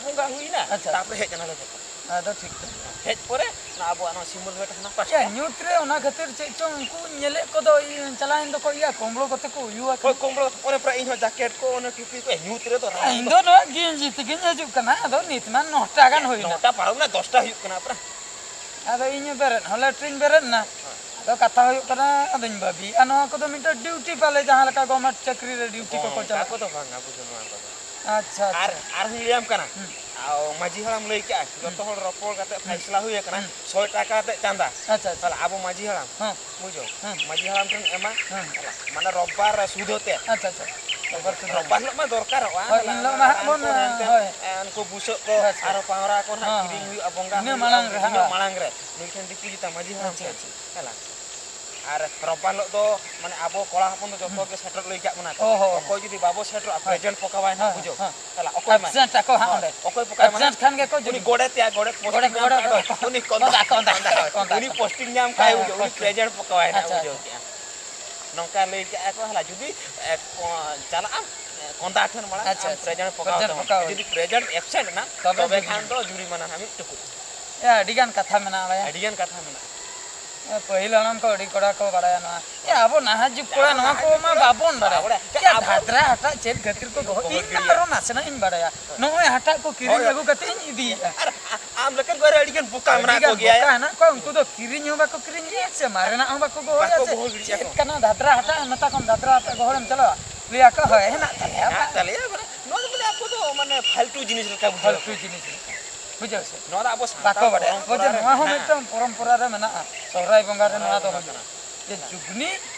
ᱵᱚᱸᱜᱟ ᱦᱩᱭᱱᱟ᱾ ᱟᱪᱪᱷᱟ᱾ ᱛᱟᱨᱯᱚᱨᱮ ᱦᱮᱡ ᱮᱱᱟᱞᱮ ᱡᱚᱛᱚ᱾ ᱟᱫᱚ ᱴᱷᱤᱠ ᱜᱮᱭᱟ᱾ ᱦᱮᱡ ᱯᱚᱨᱮ ᱚᱱᱟ ᱟᱵᱚᱣᱟᱜ ᱱᱚᱣᱟ ᱥᱤᱢᱵᱚᱞ ᱜᱷᱟᱴ ᱦᱟᱱᱟ ᱯᱟᱥᱴᱟ᱾ ᱭᱟ, ᱧᱩᱛ ᱨᱮ ᱚᱱᱟ ᱠᱷᱟᱹᱛᱤᱨ ᱪᱮᱫ ᱪᱚᱝ ᱩᱱᱠᱩ ᱧᱮᱞᱮᱫ ᱠᱚᱫᱚ ᱤᱭᱟᱹ ᱪᱟᱞᱟᱣᱮᱱ ᱫᱚᱠᱚ ᱤᱭᱟᱹ ᱠᱚᱢᱵᱽᱲᱳ ᱠᱚᱛᱮ ᱠᱚ ᱩᱭᱩ ᱟᱠᱟᱱᱟ᱾ ᱦᱳᱭ, ᱠᱚᱢᱵᱽᱲᱳ, ᱚᱱᱮ ᱯᱨᱟᱭ ᱤᱧ ᱦᱚᱸ ᱡᱟᱠᱮᱴ ᱠᱚ, ᱚᱱᱮ ᱴᱩᱯᱤ ᱠᱚ, ᱧᱩᱛ ᱨᱮᱫᱚ ᱨᱟᱱ ᱤᱧ ᱫᱚ᱾ ᱫᱚ ᱱᱚᱣᱟ ᱜᱮᱧᱡᱤ ᱛᱮᱜᱮᱧ ᱦᱤᱡᱩᱜ ᱠᱟᱱᱟ, ᱟᱫᱚ ᱱᱤᱛ ᱢᱟ ᱱᱚᱴᱟ ᱜᱟᱱ ᱦᱩᱭᱱᱟ᱾ ᱱᱚᱴᱟ ᱯᱟᱨᱚᱢ ᱱᱟ, ᱫᱚᱥᱴᱟ ᱦᱩᱭᱩᱜ ᱠᱟᱱᱟ ᱯᱨᱟᱭ᱾ ᱟᱫᱚ ᱤᱧ ᱵᱮᱨᱮᱫ ᱦᱚᱸ ᱞᱮᱴᱨᱤᱧ ᱵᱮᱨᱮᱫ ᱮᱱᱟ᱾ ᱦᱮᱸ᱾ ᱟᱫᱚ ᱠᱟᱛᱷᱟ ᱦᱩᱭᱩᱜ ᱠᱟᱱᱟ, ᱟᱫᱚᱧ ᱵᱷᱟᱹᱵᱤᱭᱮᱫᱼᱟ ᱱᱚᱣᱟ ᱠᱚᱫᱚ ᱢᱤᱫᱴᱮᱱ ᱰᱤᱭᱩᱴᱤ ᱯᱟᱞᱮ, ᱡᱟᱦᱟᱸ ᱞᱮᱠᱟ ᱜᱚᱵᱷᱢᱮᱱᱴ ᱪᱟᱹᱠᱨᱤ ᱨᱮ ᱰᱤᱭᱩᱴᱤ ᱠᱚᱠᱚ ᱚᱱᱠᱟ ᱪᱟᱞᱟᱜ᱾ ᱠᱚᱫᱚ ᱵᱟᱝᱟ, ᱵᱩᱡᱷᱟᱹᱣ ᱱᱚᱣᱟ ᱠᱚᱫᱚ᱾ ᱟᱪᱪᱷᱟ, ᱟᱨ, ᱟᱪᱪᱷᱟ᱾ ᱟᱨᱦᱚᱸᱧ ᱞᱟᱹᱭᱟᱢ ᱠᱟᱱᱟ, ᱦᱩᱸ᱾ ᱟᱨ ᱢᱟᱹᱡᱷᱤ ᱦᱟᱲᱟᱢ ᱞᱟᱹᱭ ᱠᱮᱜᱼᱟ, ᱦᱩᱸ᱾ ᱡᱚᱛᱚ ᱦᱚᱲ ᱨᱚᱯᱚᱲ ᱠᱟᱛᱮ ᱦᱩᱸ᱾ ᱯᱷᱟᱭᱥᱞᱟ ᱦᱩᱭ ᱟᱠᱟᱱᱟ, ᱦᱩᱸ᱾ ᱥᱚᱭ ᱴᱟᱠᱟ ᱠᱟᱛᱮ ᱪᱟᱸᱫᱟ᱾ ᱟᱪᱪᱷᱟ, ᱟᱪᱪᱷᱟ᱾ ᱛᱟᱦᱚᱞᱮ ᱟᱵᱚ ᱢᱟᱹᱡᱷᱤ ᱦᱟᱲᱟᱢ, ᱦᱮᱸ᱾ ᱵᱩᱡᱷᱟᱹᱣ, ᱦᱮᱸ᱾ ᱢᱟᱹᱡᱷᱤ ᱦᱟᱲᱟᱢ ᱴᱷᱮᱱ ᱮᱢᱟ, ᱦᱮᱸ᱾ ᱢᱟᱱᱮ ᱨᱳᱵᱵᱟᱨ ᱥᱩᱫᱷᱟᱹ ᱛᱮ᱾ ᱟᱪᱪᱷᱟ, ᱟᱪᱪᱷᱟ᱾ ᱨᱳᱵᱵᱟᱨ ᱥᱩᱫᱷᱟᱹ᱾ ᱨᱳᱵᱵᱟᱨ ᱦᱤᱞᱳᱜ ᱢᱟ ᱫᱚᱨᱠᱟᱨᱚᱜᱼᱟ, ᱦᱳᱭ, ᱦᱟᱱᱟ ᱮᱱ ᱦᱤᱞᱳᱜ ᱢᱟ ᱦᱟᱸᱜ ᱨᱟᱱ ᱵᱚᱱ, ᱠᱚ ᱦᱮᱱᱛᱮ, ᱦᱳᱭ᱾ ᱮ, ᱩᱱᱠᱩ ᱵᱩᱥᱟᱹᱜ ᱠᱚ, ᱵᱮᱥ, ᱵᱮᱥ᱾ ᱟᱨᱚ ᱯᱟᱣᱨᱟ ᱠᱚ ᱦᱟᱸᱜ ᱤᱱᱟᱹ ᱠᱤᱨᱤᱧ ᱢᱟᱲᱟᱝ ᱦᱩᱭᱩᱜᱼᱟ, ᱨᱮ, ᱵᱚᱸᱜᱟ ᱤᱱᱟᱹ ᱦᱩᱭᱩᱜᱼᱟ, ᱢᱟᱲᱟᱝ ᱨᱮ ᱤᱱᱟᱹ ᱦᱟᱸᱜ᱾ ᱢᱟᱲᱟᱝ ᱨᱮ᱾ ᱱᱩᱭ ᱴᱷᱮᱱ ᱫᱤᱠᱩ ᱡᱩᱛᱟ ᱢᱟᱹᱡᱷᱤ ᱦᱟᱲᱟᱢ ᱟᱪᱪᱷᱟ, ᱴᱷᱮᱱ᱾ ᱟᱪᱪᱷᱟ᱾ ᱦᱮᱸ ᱞᱟᱝ᱾ ᱟᱨ ᱨᱳᱵᱵᱟᱨ ᱦᱤᱞᱳᱜ ᱫᱚ ᱢᱟᱱᱮ ᱟᱵᱚ ᱠᱚᱲᱟ ᱦᱚᱯᱚᱱ ᱫᱚ ᱡᱚᱛᱚ ᱦᱩᱸ᱾ ᱜᱮ ᱥᱮᱴᱮᱨ ᱞᱟᱹᱭ ᱠᱟᱜ ᱵᱚᱱᱟ ᱠᱚ᱾ ᱚ ᱦᱚᱸ᱾ ᱚᱠᱚᱭ ᱡᱩᱫᱤ ᱵᱟᱵᱚ ᱥᱮᱴᱮᱨᱚᱜᱼᱟ, ᱦᱳᱭ᱾ present ᱯᱚᱠᱟᱣᱟᱭ ᱱᱟᱜ, ᱦᱳᱭ, ᱵᱩᱡᱷᱟᱹᱣ᱾ ᱦᱳᱭ᱾ ᱛᱟᱦᱞᱮ ᱚᱠᱚᱭ ᱮᱢᱟᱭ? Absent ᱟᱠᱚ ᱦᱟᱸᱜ ᱦᱳᱭ᱾ ᱚᱸᱰᱮ᱾ ᱚᱠᱚᱭ ᱯᱚᱠᱟᱣᱟᱭ ᱢᱟᱱᱮ? Absent ᱠᱷᱟᱱ ᱜᱮᱠᱚ ᱩᱱᱤ ᱡᱩᱨᱤ᱾ ᱜᱚᱰᱮᱛ ᱭᱟ, ᱜᱚᱰᱮᱛ ᱜᱚᱰᱮᱛ, posting ᱧᱟᱢ ᱜᱚᱰᱮᱛ, ᱠᱷᱟᱡ ᱫᱚ, ᱜᱚᱰᱮᱛ᱾ ᱩᱱᱤ ᱠᱚᱸᱫᱟ, ᱠᱚᱸᱫᱟ, ᱠᱚᱸᱫᱟ, ᱠᱚᱸᱫᱟ, ᱦᱳᱭ᱾ ᱠᱚᱸᱫᱟ᱾ ᱩᱱᱤ posting ᱧᱟᱢ ᱠᱷᱟᱡ ᱦᱮᱸ, ᱵᱩᱡᱷᱟᱹᱣ, ᱩᱱᱤ posting᱾ Present ᱯᱚᱠᱟᱣᱟᱭ ᱱᱟᱜ, ᱟᱪᱪᱷᱟ, ᱵᱩᱡᱷᱟᱹᱣ ᱟᱪᱪᱷᱟ᱾ ᱠᱮᱜᱼᱟ᱾ ᱱᱚᱝᱠᱟ ᱞᱟᱹᱭ ᱠᱟᱜᱼᱟ ᱠᱚ, ᱦᱟᱞᱟ ᱡᱩᱫᱤ, ᱮ, ᱠᱚ-, ᱪᱟᱞᱟᱜ ᱟᱢ, ᱮ, ᱠᱚᱸᱫᱟ ᱴᱷᱮᱱ ᱢᱟᱲᱟᱝ ᱟᱪᱪᱷᱟ, ᱟᱢ ᱟᱪᱪᱷᱟ᱾ Present ᱯᱚᱠᱟᱣ present ᱛᱟᱢᱟ᱾ ᱯᱚᱠᱟᱣ ᱡᱩᱫᱤ ᱦᱩᱭᱩᱜᱼᱟ᱾ Present absent ᱮᱱᱟ, ᱛᱚᱵᱮ ᱛᱚᱵᱮ ᱡᱩᱨᱤ᱾ ᱠᱷᱟᱱ ᱫᱚ ᱡᱩᱨᱤᱢᱟᱱᱟ ᱱᱟᱜ ᱢᱤᱫ ᱴᱩᱠᱩᱡ᱾ ᱮ, ᱟᱹᱰᱤ ᱜᱟᱱ ᱠᱟᱛᱷᱟ ᱢᱮᱱᱟᱜᱼᱟ, ᱵᱟᱭᱟ᱾ ᱟᱹᱰᱤ ᱜᱟᱱ ᱠᱟᱛᱷᱟ ᱢᱮᱱᱟᱜᱼᱟ᱾ ᱮ, ᱯᱟᱹᱦᱤᱞ ᱦᱟᱲᱟᱢ ᱠᱚ ᱟᱹᱰᱤ ᱠᱚᱲᱟ ᱠᱚ ᱵᱟᱲᱟᱭᱟ ᱱᱚᱣᱟ᱾ ᱮ, ᱟᱵᱚ ᱱᱟᱦᱟᱜ ᱡᱩᱜᱽ ᱠᱚᱲᱟ ᱱᱚᱣᱟ ᱠᱚ ᱢᱟ ᱵᱟᱵᱚᱱ ᱵᱟᱲᱟᱭᱟ᱾ ᱵᱟᱵᱚᱱ ᱵᱟᱲᱟᱭᱟ᱾ ᱮ, ᱟᱵᱚ ᱫᱷᱟᱫᱨᱟ ᱦᱟᱴᱟᱜ ᱪᱮᱫ ᱠᱷᱟᱹᱛᱤᱨ ᱠᱚ ᱜᱚᱦᱚ-, ᱤᱧ ᱢᱟ ᱟᱨᱚ ᱱᱟᱥᱮᱱᱟᱜ ᱤᱧ ᱵᱟᱲᱟᱭᱟ᱾ ᱦᱳᱭ᱾ ᱱᱚᱜᱼᱚᱭ ᱦᱟᱴᱟᱜ ᱠᱚ ᱠᱤᱨᱤᱧ ᱦᱳᱭ᱾ ᱟᱹᱜᱩ ᱠᱟᱛᱮ ᱤᱧ ᱤᱫᱤᱭᱮᱫᱼᱟ᱾ ᱟᱨ ᱟ-, ᱟᱢ ᱞᱮᱠᱟᱱ ᱠᱚ ᱟᱨᱚ ᱟᱹᱰᱤ ᱜᱟᱱ ᱵᱚᱠᱟ ᱢᱮᱱᱟᱜ ᱟᱹᱰᱤ ᱜᱟᱱ ᱠᱚᱜᱮᱭᱟ᱾ ᱵᱚᱠᱟ ᱦᱮᱱᱟᱜ ᱠᱚᱣᱟ, ᱩᱱᱠᱩ ᱫᱚ ᱠᱤᱨᱤᱧ ᱦᱚᱸ ᱵᱟᱠᱚ ᱠᱤᱨᱤᱧ ᱜᱮᱭᱟ ᱥᱮ ᱢᱟᱨᱮᱱᱟᱜ ᱦᱚᱸ ᱵᱟᱠᱚ ᱜᱚᱦᱚᱭᱟ᱾ ᱵᱟᱠᱚ ᱪᱮᱫ, ᱜᱚᱦᱚ ᱜᱤᱰᱤᱭᱟ ᱪᱮᱫ ᱠᱚ᱾ ᱠᱟᱱᱟ ᱫᱷᱟᱫᱨᱟ ᱦᱟᱴᱟᱜ, ᱢᱮᱛᱟ ᱠᱚᱢ ᱫᱷᱟᱫᱨᱟ ᱦᱟᱴᱟᱜ ᱜᱚᱦᱚᱲᱮᱢ ᱪᱟᱞᱟᱜᱼᱟ? ᱞᱟᱹᱭᱟ ᱠᱚ, "ᱦᱳᱭ, ᱦᱮᱱᱟᱜ ᱛᱟᱞᱮᱭᱟ, ᱦᱮᱱᱟᱜ ᱵᱟᱝ?" ᱛᱟᱞᱮᱭᱟ, ᱢᱟᱱᱮ, ᱱᱚᱣᱟ ᱫᱚ ᱵᱚᱞᱮ ᱟᱠᱚ ᱫᱚ, ᱢᱟᱱᱮ, ᱯᱷᱟᱞᱛᱩ ᱡᱤᱱᱤᱥ ᱞᱮᱠᱟ ᱵᱩᱡᱷᱟᱹᱣ ᱯᱷᱟᱞᱛᱩ ᱟᱠᱚ᱾ ᱡᱤᱱᱤᱥ ᱞᱮᱠᱟ᱾ ᱵᱩᱡᱷᱟᱹᱣ ᱥᱮ? ᱱᱚᱣᱟ ᱫᱚ ᱟᱵᱚ ᱥᱟᱱᱛᱟᱲ ᱵᱟᱠᱚ ᱵᱟᱲᱟᱭᱟ᱾ ᱯᱚᱨᱚᱢᱯᱚᱨᱟ ᱦᱳᱭ ᱡᱮ, ᱨᱮ ᱱᱚᱣᱟ ᱦᱚᱸ ᱢᱮᱱᱟᱜᱼᱟ᱾ ᱢᱤᱫᱴᱟᱝ ᱯᱚᱨᱚᱢᱯᱚᱨᱟ ᱨᱮ ᱢᱮᱱᱟᱜᱼᱟ᱾ ᱥᱚᱦᱨᱟᱭ ᱵᱚᱸᱜᱟ ᱨᱮ ᱥᱚᱦᱨᱟᱭ ᱱᱚᱣᱟ ᱫᱚ ᱵᱚᱸᱜᱟ ᱦᱩᱭᱩᱜᱼᱟ᱾ ᱠᱟᱱᱟ᱾ ᱡᱮ ᱡᱩᱜᱽᱱᱤ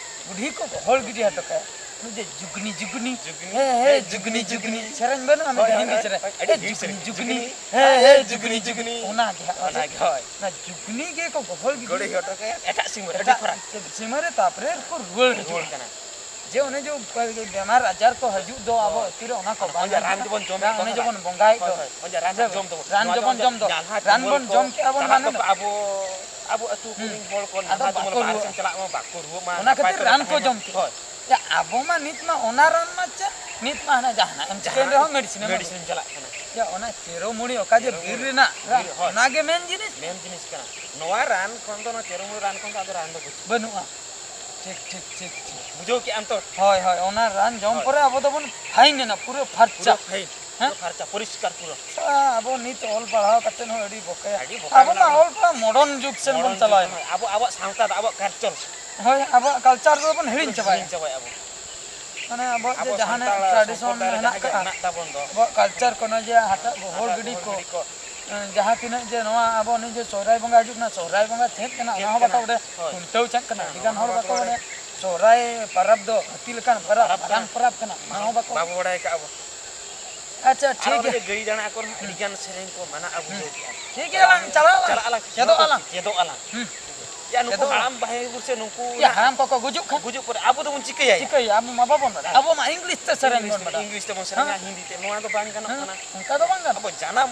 ᱵᱩᱰᱷᱤ ᱠᱚ ᱜᱚᱦᱚᱲ ᱜᱤᱰᱤ ᱦᱚᱴᱚ ᱠᱟᱭᱟ᱾ ᱩᱱᱤ ᱡᱮ ᱡᱩᱜᱽᱱᱤ, ᱡᱩᱜᱽᱱᱤ, ᱡᱩᱜᱽᱱᱤ, ᱦᱮ, ᱦᱮ, ᱦᱮ, ᱡᱩᱜᱽᱱᱤ, ᱡᱩᱜᱽᱱᱤ, ᱡᱩᱜᱽᱱᱤ᱾ ᱡᱩᱜᱽᱱᱤ᱾ ᱥᱮᱨᱮᱧ ᱵᱟᱹᱱᱩᱜᱼᱟ, ᱦᱳᱭ, ᱢᱤᱫᱴᱮᱱ ᱦᱳᱭ, ᱦᱤᱱᱫᱤ ᱦᱳᱭ, ᱥᱮᱨᱮᱧ? ᱦᱳᱭ, ᱟᱹᱰᱤ ᱮ, ᱦᱤᱱᱫᱤ ᱡᱩᱜᱽᱱᱤ, ᱥᱮᱨᱮᱧ᱾ ᱡᱩᱜᱽᱱᱤ, ᱡᱩᱜᱽᱱᱤ᱾ ᱦᱮ, ᱦᱮ, ᱡᱩᱜᱽᱱᱤ, ᱡᱩᱜᱽᱱᱤ᱾ ᱚᱱᱟ ᱜᱮ ᱦᱟᱸᱜ, ᱚᱱᱟ ᱜᱮ, ᱦᱳᱭ᱾ ᱚᱱᱟ ᱡᱩᱜᱽᱱᱤ ᱜᱮ ᱠᱚ ᱜᱚᱦᱚᱲ ᱜᱤᱰᱤ ᱜᱚᱲᱮ ᱦᱚᱴᱚ ᱠᱟᱭᱟ ᱮᱴᱟᱜ ᱥᱤᱢᱟᱹ ᱨᱮ, ᱟᱹᱰᱤ ᱮᱴᱟᱜ ᱯᱷᱟᱨᱟᱠ᱾ ᱥᱤᱢᱟᱹ ᱨᱮ, ᱛᱟᱨᱯᱚᱨᱮ ᱠᱚ ᱨᱩᱣᱟᱹᱲ ᱦᱤᱡᱩᱜᱼᱟ᱾ ᱨᱩᱣᱟᱹᱲ ᱠᱟᱱᱟ᱾ ᱡᱮ ᱚᱱᱮ ᱡᱮ ᱵᱮᱢᱟᱨ ᱟᱡᱟᱨ ᱠᱚ ᱦᱤᱡᱩᱜ ᱫᱚ ᱟᱵᱚ ᱟᱹᱛᱩ ᱨᱮ, ᱚᱱᱟ ᱠᱚ ᱵᱟᱝ ᱦᱩᱭᱩᱜ᱾ ᱨᱟᱱ ᱡᱮᱵᱚᱱ ᱡᱚᱢᱮᱫ ᱫᱚ ᱚᱱᱮ ᱡᱮᱵᱚᱱ ᱵᱚᱸᱜᱟᱭᱮᱫ ᱫᱚ᱾ ᱦᱳᱭ, ᱦᱳᱭ, ᱚᱱᱮ ᱡᱮ ᱨᱟᱱ ᱡᱮ ᱡᱚᱢ ᱫᱚᱵᱚᱱ, ᱨᱟᱱ ᱱᱚᱣᱟ ᱫᱚ ᱡᱮᱵᱚᱱ ᱚᱱᱮ ᱡᱚᱢ ᱫᱚ, ᱡᱟᱞᱦᱟ ᱨᱟᱱ ᱵᱚᱱ ᱛᱩᱢᱟᱹᱞ ᱠᱚ ᱡᱚᱢ ᱠᱮᱜᱼᱟ ᱵᱚᱱ, ᱪᱟᱞᱟᱜ ᱢᱟᱱᱮ ᱫᱚᱠᱚ ᱫᱚ ᱟᱵᱚ, ᱟᱵᱚ ᱟᱹᱛᱩ ᱦᱩᱸ᱾ ᱠᱚᱨᱮᱱ ᱦᱚᱲ ᱠᱚ ᱟᱫᱚ ᱡᱟᱞᱦᱟ ᱛᱩᱢᱟᱹᱞ ᱵᱟᱠᱚ ᱵᱟᱦᱨᱮ ᱨᱩᱣᱟᱹᱜ᱾ ᱥᱮᱱ ᱪᱟᱞᱟᱜ ᱢᱟ, ᱵᱟᱠᱚ ᱨᱩᱣᱟᱹᱜ ᱢᱟ, ᱚᱱᱟ ᱱᱟᱯᱟᱭ ᱠᱷᱟᱹᱛᱤᱨ ᱠᱚ ᱨᱟᱱ ᱠᱚ ᱛᱟᱦᱮᱱᱟ᱾ ᱡᱚᱢ ᱠᱮᱜᱼᱟ᱾ ᱦᱳᱭ᱾ ᱭᱟ, ᱟᱵᱚ ᱢᱟ ᱱᱤᱛ ᱢᱟ ᱚᱱᱟ ᱨᱟᱱ ᱢᱟ ᱪᱮᱫ, ᱱᱤᱛ ᱢᱟ ᱦᱟᱱᱟ ᱡᱟᱦᱟᱱᱟᱜ ᱮᱢ ᱪᱤᱠᱟᱹᱭ ᱡᱟᱦᱟᱱᱟᱜ ᱨᱮᱦᱚᱸ ᱢᱮᱰᱤᱥᱤᱱ ᱮᱢ ᱢᱮᱰᱤᱥᱤᱱ ᱮᱢ ᱪᱟᱞᱟᱜ ᱠᱟᱱᱟ᱾ ᱭᱟ, ᱚᱱᱟ ᱪᱮᱨᱚ ᱢᱩᱲᱤ ᱚᱠᱟ ᱡᱮ ᱪᱮᱨᱚ ᱵᱤᱨ ᱢᱩᱲᱤ, ᱨᱮᱱᱟᱜ ᱨᱟᱱ, ᱵᱤᱨ, ᱦᱳᱭ᱾ ᱚᱱᱟ ᱜᱮ ᱢᱮᱱ ᱡᱤᱱᱤᱥ᱾ ᱢᱮᱱ ᱡᱤᱱᱤᱥ ᱠᱟᱱᱟ᱾ ᱱᱚᱣᱟ ᱨᱟᱱ ᱠᱷᱚᱱ ᱫᱚ, ᱱᱚᱣᱟ ᱪᱮᱨᱚ ᱢᱩᱲᱤ ᱨᱟᱱ ᱠᱷᱚᱱ ᱫᱚ ᱟᱫᱚ ᱨᱟᱱ ᱫᱚ ᱵᱟᱹᱪᱩᱜ᱾ ᱵᱟᱹᱱᱩᱜᱼᱟ᱾ ᱴᱷᱤᱠ, ᱴᱷᱤᱠ, ᱴᱷᱤᱠ, ᱴᱷᱤᱠ᱾ ᱵᱩᱡᱷᱟᱹᱣ ᱠᱮᱜᱼᱟᱢ ᱛᱚ? ᱦᱳᱭ, ᱦᱳᱭ, ᱚᱱᱟ ᱨᱟᱱ ᱡᱚᱢ ᱦᱳᱭ᱾ ᱯᱚᱨᱮ ᱟᱵᱚ ᱫᱚᱵᱚᱱ ᱯᱷᱟᱭᱤᱱ ᱮᱱᱟ, ᱯᱩᱨᱟᱹ ᱯᱷᱟᱨᱪᱟ᱾ ᱯᱩᱨᱟᱹ ᱯᱷᱟᱭᱤᱱ, ᱦᱮᱸ? ᱯᱩᱨᱟᱹ ᱯᱷᱟᱨᱪᱟ, ᱯᱚᱨᱤᱥᱠᱟᱨ ᱯᱩᱨᱟᱹ᱾ ᱥᱟ-, ᱟᱵᱚ ᱱᱤᱛ ᱚᱞ ᱯᱟᱲᱦᱟᱣ ᱠᱟᱛᱮ ᱦᱚᱸ ᱟᱹᱰᱤ ᱵᱚᱠᱮ᱾ ᱟᱹᱰᱤ ᱵᱚᱠᱮ ᱟᱵᱚ ᱢᱟ ᱢᱮᱱᱟᱜ ᱵᱚᱱᱟ᱾ ᱚᱞ ᱯᱟᱲᱦᱟᱣ ᱢᱚᱰᱚᱨᱱ ᱡᱩᱜᱽ ᱥᱮᱱ ᱵᱚᱱ ᱢᱚᱰᱚᱨᱱ ᱡᱩᱜᱽ ᱪᱟᱞᱟᱣ ᱮᱱᱟ᱾ ᱦᱳᱭ, ᱟᱵᱚ, ᱟᱵᱚᱣᱟᱜ ᱥᱟᱶᱛᱟ ᱫᱚ, ᱟᱵᱚᱣᱟᱜ ᱠᱟᱞᱪᱟᱨ᱾ ᱦᱳᱭ, ᱟᱵᱚᱣᱟᱜ ᱠᱟᱞᱪᱟᱨ ᱫᱚᱵᱚᱱ ᱦᱤᱲᱤᱧ ᱪᱟᱵᱟᱭᱟ᱾ ᱦᱤᱲᱤᱧ ᱪᱟᱵᱟᱭᱟ ᱵᱚᱱ᱾ ᱢᱟᱱᱮ ᱟᱵᱚᱣᱟᱜ ᱡᱮ ᱟᱵᱚ ᱡᱟᱦᱟᱱᱟᱜ ᱥᱟᱱᱛᱟᱲ ᱴᱨᱟᱰᱤᱥᱚᱱ ᱥᱚᱢᱯᱨᱚᱫᱟᱭ ᱨᱮ ᱢᱮᱱᱟᱜ ᱡᱟᱦᱟᱸ ᱠᱟᱜᱼᱟ, ᱢᱮᱱᱟᱜ ᱛᱟᱵᱚᱱ ᱫᱚ᱾ ᱟᱵᱚᱣᱟᱜ ᱠᱟᱞᱪᱟᱨ ᱠᱚ ᱱᱚᱜᱼᱚᱭ ᱡᱮ ᱦᱟᱴᱟᱜ ᱜᱚᱦᱚᱲ ᱦᱟᱴᱟᱜ ᱜᱤᱰᱤ ᱜᱚᱦᱚᱲ ᱠᱚ, ᱜᱤᱰᱤ ᱠᱚ᱾ ᱮᱸ, ᱡᱟᱦᱟᱸ ᱛᱤᱱᱟᱹᱜ ᱡᱮ ᱱᱚᱣᱟ ᱟᱵᱚ ᱱᱤᱭᱟᱹ ᱡᱮ ᱥᱚᱦᱨᱟᱭ ᱵᱚᱸᱜᱟ ᱦᱤᱡᱩᱜ ᱠᱟᱱᱟ, ᱥᱚᱦᱨᱟᱭ ᱵᱚᱸᱜᱟ ᱪᱮᱫ ᱠᱟᱱᱟ, ᱪᱮᱫ ᱚᱱᱟ ᱦᱚᱸ ᱵᱟᱠᱚ ᱠᱟᱱᱟ? ᱵᱟᱰᱟᱭᱟ᱾ ᱦᱳᱭ᱾ ᱠᱷᱩᱱᱴᱟᱹᱣ ᱪᱮᱫ ᱠᱟᱱᱟ, ᱦᱮᱸ, ᱟᱹᱰᱤ ᱜᱟᱱ ᱚᱱᱟ ᱦᱚᱲ ᱦᱚᱸ ᱵᱟᱠᱚ ᱵᱟᱠᱚ ᱵᱟᱰᱟᱭᱟ᱾ ᱵᱟᱰᱟᱭᱟ᱾ ᱥᱚᱦᱨᱟᱭ ᱯᱟᱨᱟᱵᱽ ᱫᱚ ᱦᱟᱹᱛᱤ ᱞᱮᱠᱟᱱ ᱯᱟᱨᱟᱵᱽ, ᱯᱟᱨᱟᱵᱽ ᱢᱟᱨᱟᱝ ᱠᱟᱱᱟ᱾ ᱯᱟᱨᱟᱵᱽ ᱠᱟᱱᱟ, ᱚᱱᱟ ᱦᱚᱸ ᱵᱟᱠᱚ ᱵᱟᱵᱚ ᱵᱟᱰᱟᱭ ᱠᱟᱜᱼᱟ ᱵᱚ᱾ ᱟᱪᱪᱷᱟ, ᱟᱨ ᱴᱷᱤᱠ ᱚᱱᱮ ᱜᱮᱭᱟ᱾ ᱡᱮ ᱜᱟᱹᱭ ᱡᱟᱲᱟ ᱠᱚᱨᱮ ᱦᱚᱸ ᱦᱩᱸ᱾ ᱟᱹᱰᱤ ᱜᱟᱱ ᱥᱮᱨᱮᱧ ᱠᱚ ᱢᱟᱱᱟᱜᱼᱟ, ᱦᱩᱸ᱾ ᱵᱩᱡᱷᱟᱹᱣ ᱠᱮᱜᱼᱟ᱾ ᱴᱷᱤᱠ ᱜᱮᱭᱟ, ᱞᱟᱝ ᱪᱟᱞᱟᱜᱼᱟ, ᱞᱟᱝ ᱪᱟᱞᱟᱜᱼᱟ, ᱞᱟᱝ ᱪᱮᱫᱚᱜᱼᱟ, ᱞᱟᱝ᱾ ᱪᱮᱫᱚᱜᱼᱟ, ᱞᱟᱝ᱾ ᱦᱩᱸ᱾ ᱭᱟ, ᱱᱩᱠᱩ ᱪᱮᱫᱚᱜᱼᱟ᱾ ᱦᱟᱲᱟᱢ ᱵᱟᱦᱮ ᱵᱩᱨᱩ ᱥᱮ ᱱᱩᱠᱩ ᱭᱟ, ᱱᱟᱜ ᱦᱟᱲᱟᱢ ᱠᱚᱠᱚ ᱜᱩᱡᱩᱜ ᱠᱷᱟᱱ? ᱜᱩᱡᱩᱜ ᱯᱚᱨᱮ ᱟᱵᱚ ᱫᱚᱵᱚᱱ ᱪᱤᱠᱟᱹᱭᱟ? ᱪᱤᱠᱟᱹᱭᱟ? ᱟᱵᱚ ᱢᱟ ᱵᱟᱵᱚᱱ ᱵᱟᱰᱟᱭᱟ᱾ ᱟᱵᱚ ᱢᱟ ᱤᱝᱞᱤᱥ ᱛᱮ ᱥᱮᱨᱮᱧ ᱤᱝᱞᱤᱥ ᱵᱚᱱ ᱛᱮ, ᱵᱟᱰᱟᱭᱟ᱾ ᱤᱝᱞᱤᱥ ᱛᱮᱵᱚᱱ ᱥᱮᱨᱮᱧᱟ, ᱦᱮᱸ? ᱦᱤᱱᱫᱤ ᱛᱮ᱾ ᱱᱚᱣᱟ ᱫᱚ ᱵᱟᱝ ᱜᱟᱱᱚᱜ ᱦᱮᱸ? ᱠᱟᱱᱟ᱾ ᱚᱱᱠᱟ ᱫᱚ ᱵᱟᱝ ᱜᱟᱱᱚᱜ᱾ ᱟᱵᱚ ᱡᱟᱱᱟᱢ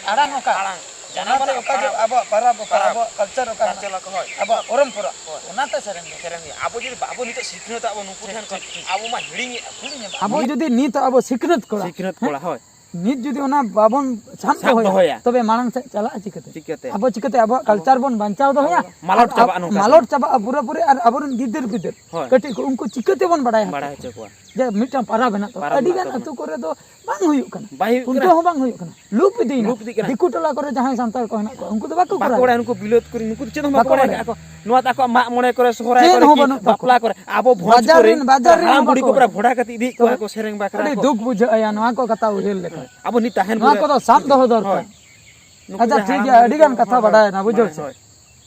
ᱟᱲᱟᱝ ᱚᱠᱟ? ᱟᱲᱟᱝ᱾ ᱡᱟᱱᱟᱢ ᱚᱱᱟᱛᱮ ᱟᱲᱟᱝ ᱚᱠᱟ ᱡᱮ ᱯᱟᱨᱟᱢ-, ᱟᱵᱚᱣᱟᱜ ᱯᱟᱨᱟᱵᱽ ᱚᱠᱟ, ᱯᱟᱨᱟᱢ᱾ ᱟᱵᱚᱣᱟᱜ ᱠᱟᱞᱪᱟᱨ ᱚᱠᱟ ᱠᱟᱞᱪᱟᱨ ᱦᱮᱱᱟᱜ? ᱚᱠᱟ, ᱦᱳᱭ᱾ ᱟᱵᱚᱣᱟᱜ ᱯᱚᱨᱚᱢᱯᱚᱨᱟ, ᱦᱳᱭ᱾ ᱚᱱᱟᱛᱮ ᱥᱮᱨᱮᱧ ᱫᱚ᱾ ᱥᱮᱨᱮᱧ ᱦᱩᱭᱩᱜᱼᱟ᱾ ᱟᱵᱚ ᱡᱩᱫᱤ ᱵᱟᱵᱚ ᱱᱤᱛᱚᱜ ᱥᱤᱠᱷᱱᱟᱹᱛ ᱟᱵᱚ ᱱᱩᱠᱩ ᱴᱷᱤᱠ, ᱴᱷᱮᱱ ᱠᱷᱚᱱ, ᱴᱷᱤᱠ, ᱴᱷᱤᱠ᱾ ᱟᱵᱚ ᱢᱟ ᱦᱤᱲᱤᱧᱮᱫᱼᱟ ᱵᱚᱱ᱾ ᱦᱤᱲᱤᱧᱮᱫᱼᱟ ᱵᱚᱱ᱾ ᱟᱵᱚ ᱡᱩᱫᱤ ᱱᱤᱛ ᱟᱵᱚ ᱥᱤᱠᱷᱱᱟᱹᱛ ᱠᱚᱲᱟ, ᱥᱤᱠᱷᱱᱟᱹᱛ ᱦᱮᱸ? ᱠᱚᱲᱟ, ᱦᱳᱭ᱾ ᱱᱤᱛ ᱡᱩᱫᱤ ᱚᱱᱟ ᱵᱟᱵᱚᱱ ᱥᱟᱵ ᱥᱟᱵ ᱫᱚᱦᱚᱭᱟ, ᱫᱚᱦᱚᱭᱟ᱾ ᱛᱚᱵᱮ ᱢᱟᱲᱟᱝ ᱥᱮᱫ ᱪᱟᱞᱟᱜᱼᱟ ᱪᱤᱠᱟᱹᱛᱮ? ᱪᱤᱠᱟᱹᱛᱮ? ᱟᱵᱚ ᱪᱤᱠᱟᱹᱛᱮ ᱟᱵᱚᱣᱟᱜ ᱟᱵᱚ ᱠᱟᱞᱪᱟᱨ ᱵᱚᱱ ᱵᱟᱧᱪᱟᱣ ᱫᱚᱦᱚᱭᱟ? ᱟᱵᱚ ᱢᱟᱞᱚᱴ ᱟᱨ ᱪᱟᱵᱟᱜᱼᱟ ᱱᱚᱝᱠᱟ ᱢᱟᱞᱚᱴ ᱠᱷᱟᱱ᱾ ᱪᱟᱵᱟᱜᱼᱟ ᱯᱩᱨᱟᱹᱯᱩᱨᱤ, ᱟᱨ ᱟᱵᱚᱨᱮᱱ ᱜᱤᱫᱟᱹᱨ ᱯᱤᱫᱟᱹᱨ ᱦᱳᱭ᱾ ᱠᱟᱹᱴᱤᱡ ᱠᱚ ᱩᱱᱠᱩ ᱪᱤᱠᱟᱹ ᱛᱮᱵᱚᱱ ᱵᱟᱲᱟᱭ ᱵᱟᱲᱟᱭ ᱦᱚᱪᱚ ᱦᱚᱪᱚ ᱠᱚᱣᱟ? ᱠᱚᱣᱟ? ᱡᱮ ᱢᱤᱫᱴᱟᱝ ᱯᱟᱨᱟᱵᱽ ᱦᱮᱱᱟᱜ ᱛᱟᱵᱚᱱᱟ᱾ ᱯᱟᱨᱟᱵᱽ ᱟᱹᱰᱤ ᱢᱮᱱᱟᱜ ᱜᱟᱱ ᱛᱟᱵᱚᱱᱟ᱾ ᱟᱹᱛᱩ ᱠᱚᱨᱮ ᱫᱚ ᱵᱟᱝ ᱦᱩᱭᱩᱜ ᱠᱟᱱᱟ᱾ ᱵᱟᱭ ᱦᱩᱭᱩᱜ ᱠᱷᱩᱱᱴᱟᱹᱣ ᱠᱟᱱᱟ᱾ ᱦᱚᱸ ᱵᱟᱝ ᱦᱩᱭᱩᱜ ᱠᱟᱱᱟ᱾ ᱞᱩᱯ ᱤᱫᱤᱭᱮᱱᱟ᱾ ᱞᱩᱯ ᱤᱫᱤᱜ ᱠᱟᱱᱟ᱾ ᱫᱤᱠᱩ ᱴᱚᱞᱟ ᱠᱚᱨᱮ ᱡᱟᱦᱟᱸᱭ ᱥᱟᱱᱛᱟᱲ ᱠᱚ ᱦᱮᱱᱟᱜ ᱠᱚᱣᱟ, ᱩᱱᱠᱩ ᱫᱚ ᱵᱟᱠᱚ ᱵᱟᱠᱚ ᱠᱚᱨᱟᱣᱮᱫ᱾ ᱵᱟᱲᱟᱭᱟ, ᱱᱩᱠᱩ ᱵᱤᱞᱟᱹᱛ ᱠᱚᱨᱮ, ᱱᱩᱠᱩ ᱫᱚ ᱪᱮᱫ ᱦᱚᱸ ᱵᱟᱠᱚ ᱵᱟᱠᱚ ᱵᱟᱲᱟᱭᱟ᱾ ᱵᱟᱲᱟᱭᱟ᱾ ᱟᱠᱚ ᱱᱚᱣᱟ ᱫᱚ ᱟᱠᱚᱣᱟᱜ ᱢᱟᱜ ᱢᱚᱬᱮ ᱠᱚᱨᱮ, ᱥᱚᱦᱨᱟᱭ ᱪᱮᱫ ᱠᱚᱨᱮ, ᱦᱚᱸ ᱠᱤ ᱵᱟᱹᱱᱩᱜ ᱛᱟᱠᱚᱣᱟ᱾ ᱵᱟᱯᱞᱟ ᱠᱚᱨᱮ, ᱟᱵᱚ ᱵᱷᱚᱡᱽ ᱵᱟᱡᱟᱨ ᱠᱚᱨᱮ, ᱨᱮᱱ, ᱵᱟᱡᱟᱨ ᱨᱮᱱ ᱦᱟᱲᱟᱢ ᱦᱚᱸ ᱵᱩᱲᱦᱤ ᱠᱚ ᱵᱟᱠᱚ ᱯᱩᱨᱟᱹ ᱵᱟᱲᱟᱭᱟ᱾ ᱵᱷᱚᱲᱟ ᱠᱟᱛᱮ ᱤᱫᱤᱭᱮᱫ ᱛᱚᱵᱮ ᱠᱚᱣᱟ ᱠᱚ ᱥᱮᱨᱮᱧ ᱵᱟᱠᱷᱨᱟ ᱟᱹᱰᱤ ᱠᱚ᱾ ᱫᱩᱠ ᱵᱩᱡᱷᱟᱹᱜᱼᱟ ᱭᱟ, ᱱᱚᱣᱟ ᱠᱚ ᱠᱟᱛᱷᱟ ᱩᱭᱦᱟᱹᱨ ᱞᱮᱠᱷᱟᱱ᱾ ᱦᱮᱸ, ᱟᱵᱚ ᱱᱤᱛ ᱛᱟᱦᱮᱱ ᱱᱚᱣᱟ ᱵᱷᱳᱨ ᱨᱮ ᱠᱚᱫᱚ ᱥᱟᱵ ᱦᱳᱭ᱾ ᱫᱚᱦᱚ ᱫᱚᱨᱠᱟᱨ᱾ ᱱᱩᱠᱩ ᱟᱪᱪᱷᱟ, ᱡᱟᱦᱟᱸ ᱴᱷᱤᱠ ᱦᱟᱲᱟᱢ ᱜᱮᱭᱟ, ᱵᱩᱲᱦᱤ ᱟᱹᱰᱤ ᱠᱚ ᱜᱟᱱ ᱠᱟᱛᱷᱟ ᱦᱳᱭ᱾ ᱵᱟᱰᱟᱭᱮᱱᱟ, ᱵᱩᱡᱷᱟᱹᱣ ᱦᱳᱭ, ᱥᱮ? ᱦᱳᱭ᱾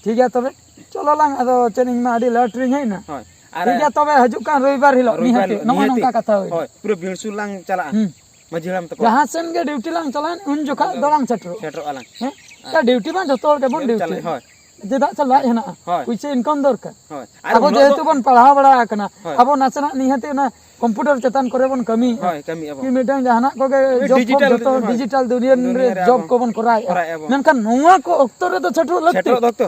ᱴᱷᱤᱠ ᱜᱮᱭᱟ ᱛᱚᱵᱮ, ᱪᱚᱞᱚ ᱞᱟᱝ, ᱟᱫᱚ ᱪᱮᱫ ᱤᱧ ᱢᱟ ᱟᱹᱰᱤ ᱞᱮᱴ ᱨᱤᱧ ᱦᱮᱡ ᱮᱱᱟ᱾ ᱦᱳᱭ᱾ ᱟᱨ ᱴᱷᱤᱠ ᱜᱮᱭᱟ ᱛᱚᱵᱮ, ᱦᱤᱡᱩᱜ ᱠᱟᱱ ᱨᱚᱵᱤᱵᱟᱨ ᱦᱤᱞᱳᱜ ᱨᱚᱵᱤᱵᱟᱨ ᱱᱤᱦᱟᱹᱛᱤ ᱦᱤᱞᱳᱜ ᱱᱚᱜᱼᱚ ᱱᱤᱦᱟᱹᱛᱤ᱾ ᱱᱚᱝᱠᱟ ᱠᱟᱛᱷᱟ ᱦᱩᱭ ᱮᱱᱟ᱾ ᱦᱳᱭ, ᱯᱩᱨᱟᱹ ᱵᱷᱤᱲᱥᱩᱨ ᱞᱟᱝ ᱪᱟᱞᱟᱜᱼᱟ᱾ ᱦᱩᱸ᱾ ᱢᱟᱹᱡᱷᱤ ᱦᱟᱲᱟᱢ ᱛᱟᱠᱚ᱾ ᱡᱟᱦᱟᱸ ᱥᱮᱱ ᱜᱮ ᱰᱤᱭᱩᱴᱤ ᱞᱟᱝ ᱪᱟᱞᱟᱣᱮᱱ, ᱩᱱ ᱡᱚᱠᱷᱟᱜ ᱫᱚ ᱞᱟᱝ ᱥᱮᱴᱮᱨᱚᱜᱼᱟ᱾ ᱥᱮᱴᱮᱨᱚᱜᱼᱟ ᱞᱟᱝ᱾ ᱦᱮᱸ? ᱟᱨ ᱰᱤᱭᱩᱴᱤ ᱢᱟ ᱡᱚᱛᱚ ᱦᱚᱲ ᱜᱮᱵᱚᱱ ᱜᱮᱢ ᱰᱤᱭᱩᱴᱤ᱾ ᱪᱟᱞᱟᱜ, ᱦᱳᱭ᱾ ᱪᱮᱫᱟᱜ ᱥᱮ ᱞᱟᱡ ᱦᱮᱱᱟᱜᱼᱟ, ᱦᱳᱭ᱾ ᱯᱩᱭᱥᱟᱹ ᱤᱱᱠᱟᱢ ᱫᱚᱨᱠᱟᱨ᱾ ᱦᱳᱭ᱾ ᱟᱨ ᱟᱵᱚ ᱚᱱᱟ ᱡᱮᱦᱮᱛᱩ ᱫᱚ ᱵᱚᱱ ᱯᱟᱲᱦᱟᱣ ᱵᱟᱲᱟ ᱟᱠᱟᱱᱟ, ᱦᱳᱭ᱾ ᱟᱵᱚ ᱱᱟᱥᱮᱱᱟᱜ ᱱᱤᱦᱟᱹᱛ ᱚᱱᱟ ᱠᱚᱢᱯᱤᱭᱩᱴᱟᱨ ᱪᱮᱛᱟᱱ ᱠᱚᱨᱮ ᱵᱚᱱ ᱠᱟᱹᱢᱤᱭᱮᱫᱼᱟ᱾ ᱦᱳᱭ, ᱠᱟᱹᱢᱤᱭᱮᱫᱼᱟ ᱵᱚᱱ᱾ ᱠᱤ ᱢᱤᱫᱴᱟᱝ ᱡᱟᱦᱟᱱᱟᱜ ᱠᱚᱜᱮ ᱦᱳᱭ, ᱡᱚᱵ ᱠᱚ ᱰᱤᱡᱤᱴᱟᱞ ᱡᱚᱛᱚ ᱫᱩᱱᱤᱭᱟᱹ ᱨᱮ ᱰᱤᱡᱤᱴᱟᱞ ᱫᱩᱱᱤᱭᱟᱹ ᱨᱮ ᱡᱚᱵ ᱟᱵᱚ ᱠᱚᱵᱚᱱ ᱠᱚᱨᱟᱣᱮᱫᱼᱟ᱾ ᱠᱚᱨᱟᱣᱮᱫᱼᱟ ᱵᱚᱱ᱾ ᱢᱮᱱᱠᱷᱟᱱ ᱱᱚᱣᱟ ᱠᱚ ᱚᱠᱛᱚ ᱨᱮᱫᱚ ᱪᱷᱟᱹᱴᱩᱣᱟᱹᱜ ᱞᱟᱹᱠᱛᱤ᱾ ᱪᱷᱟᱹᱴᱩᱣᱟᱹᱜ ᱫᱚ ᱚᱠᱛᱚ᱾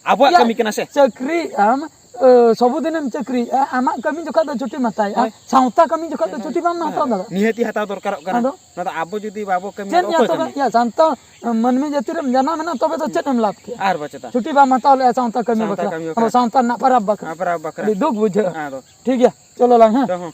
ᱟᱵᱚᱣᱟᱜ ᱭᱟ, ᱠᱟᱹᱢᱤ ᱠᱟᱱᱟ ᱥᱮ? ᱪᱟᱹᱠᱨᱤ ᱟᱢ, ᱟᱹ, ᱥᱚᱵᱩᱫᱤᱱᱮᱢ ᱪᱟᱹᱠᱨᱤᱭᱮᱫᱼᱟ, ᱟᱢᱟᱜ ᱠᱟᱹᱢᱤ ᱡᱚᱠᱷᱟᱡ ᱫᱚ ᱪᱷᱩᱴᱤᱢ ᱦᱟᱛᱟᱣᱮᱫᱼᱟ, ᱦᱳᱭ᱾ ᱥᱟᱶᱛᱟ ᱠᱟᱹᱢᱤ ᱡᱚᱠᱷᱟᱡ ᱫᱚ ᱪᱷᱩᱴᱤ ᱵᱟᱢ ᱦᱟᱛᱟᱣ ᱫᱟᱲᱮᱭᱟᱜᱼᱟ᱾ ᱱᱤᱦᱟᱹᱛᱤ ᱦᱟᱛᱟᱣ ᱫᱚᱨᱠᱟᱨᱚᱜ ᱠᱟᱱᱟ᱾ ᱟᱫᱚ ᱱᱚᱣᱟ ᱫᱚ ᱟᱵᱚ ᱡᱩᱫᱤ ᱵᱟᱵᱚ ᱠᱟᱹᱢᱤᱭᱟ, ᱪᱮᱫ ᱫᱚ ᱭᱟ ᱚᱠᱚᱭ ᱛᱚᱵᱮ? ᱠᱟᱹᱢᱤᱭᱟ? ᱭᱟ, ᱥᱟᱶᱛᱟ ᱢᱟᱹᱱᱢᱤ ᱡᱟᱹᱛᱤ ᱨᱮᱢ ᱡᱟᱱᱟᱢ ᱮᱱᱟ, ᱛᱚᱵᱮ ᱫᱚ ᱪᱮᱫ ᱮᱢ ᱞᱟᱵᱷ ᱠᱮᱫᱼᱟ? ᱟᱨ ᱵᱟᱪᱮᱛᱟ᱾ ᱪᱷᱩᱴᱤ ᱵᱟᱢ ᱦᱟᱛᱟᱣ ᱞᱮᱫᱼᱟ ᱥᱟᱶᱛᱟ ᱠᱟᱹᱢᱤ ᱥᱟᱶᱛᱟ ᱵᱟᱠᱷᱨᱟ, ᱠᱟᱹᱢᱤ ᱟᱵᱚ ᱵᱟᱠᱷᱨᱟ᱾ ᱥᱟᱶᱛᱟ ᱨᱮᱱᱟᱜ ᱯᱟᱨᱟᱵᱽ ᱵᱟᱠᱷᱨᱟ᱾ ᱦᱮᱸ, ᱯᱟᱨᱟᱵᱽ ᱵᱟᱠᱷᱨᱟ᱾ ᱟᱹᱰᱤ ᱫᱩᱠ ᱵᱩᱡᱷᱟᱹᱜᱼᱟ᱾ ᱟᱫᱚ᱾ ᱴᱷᱤᱠ ᱜᱮᱭᱟ, ᱪᱚᱞᱚ ᱞᱟᱝ, ᱦᱮᱸ᱾ ᱫᱚ ᱦᱚᱸ᱾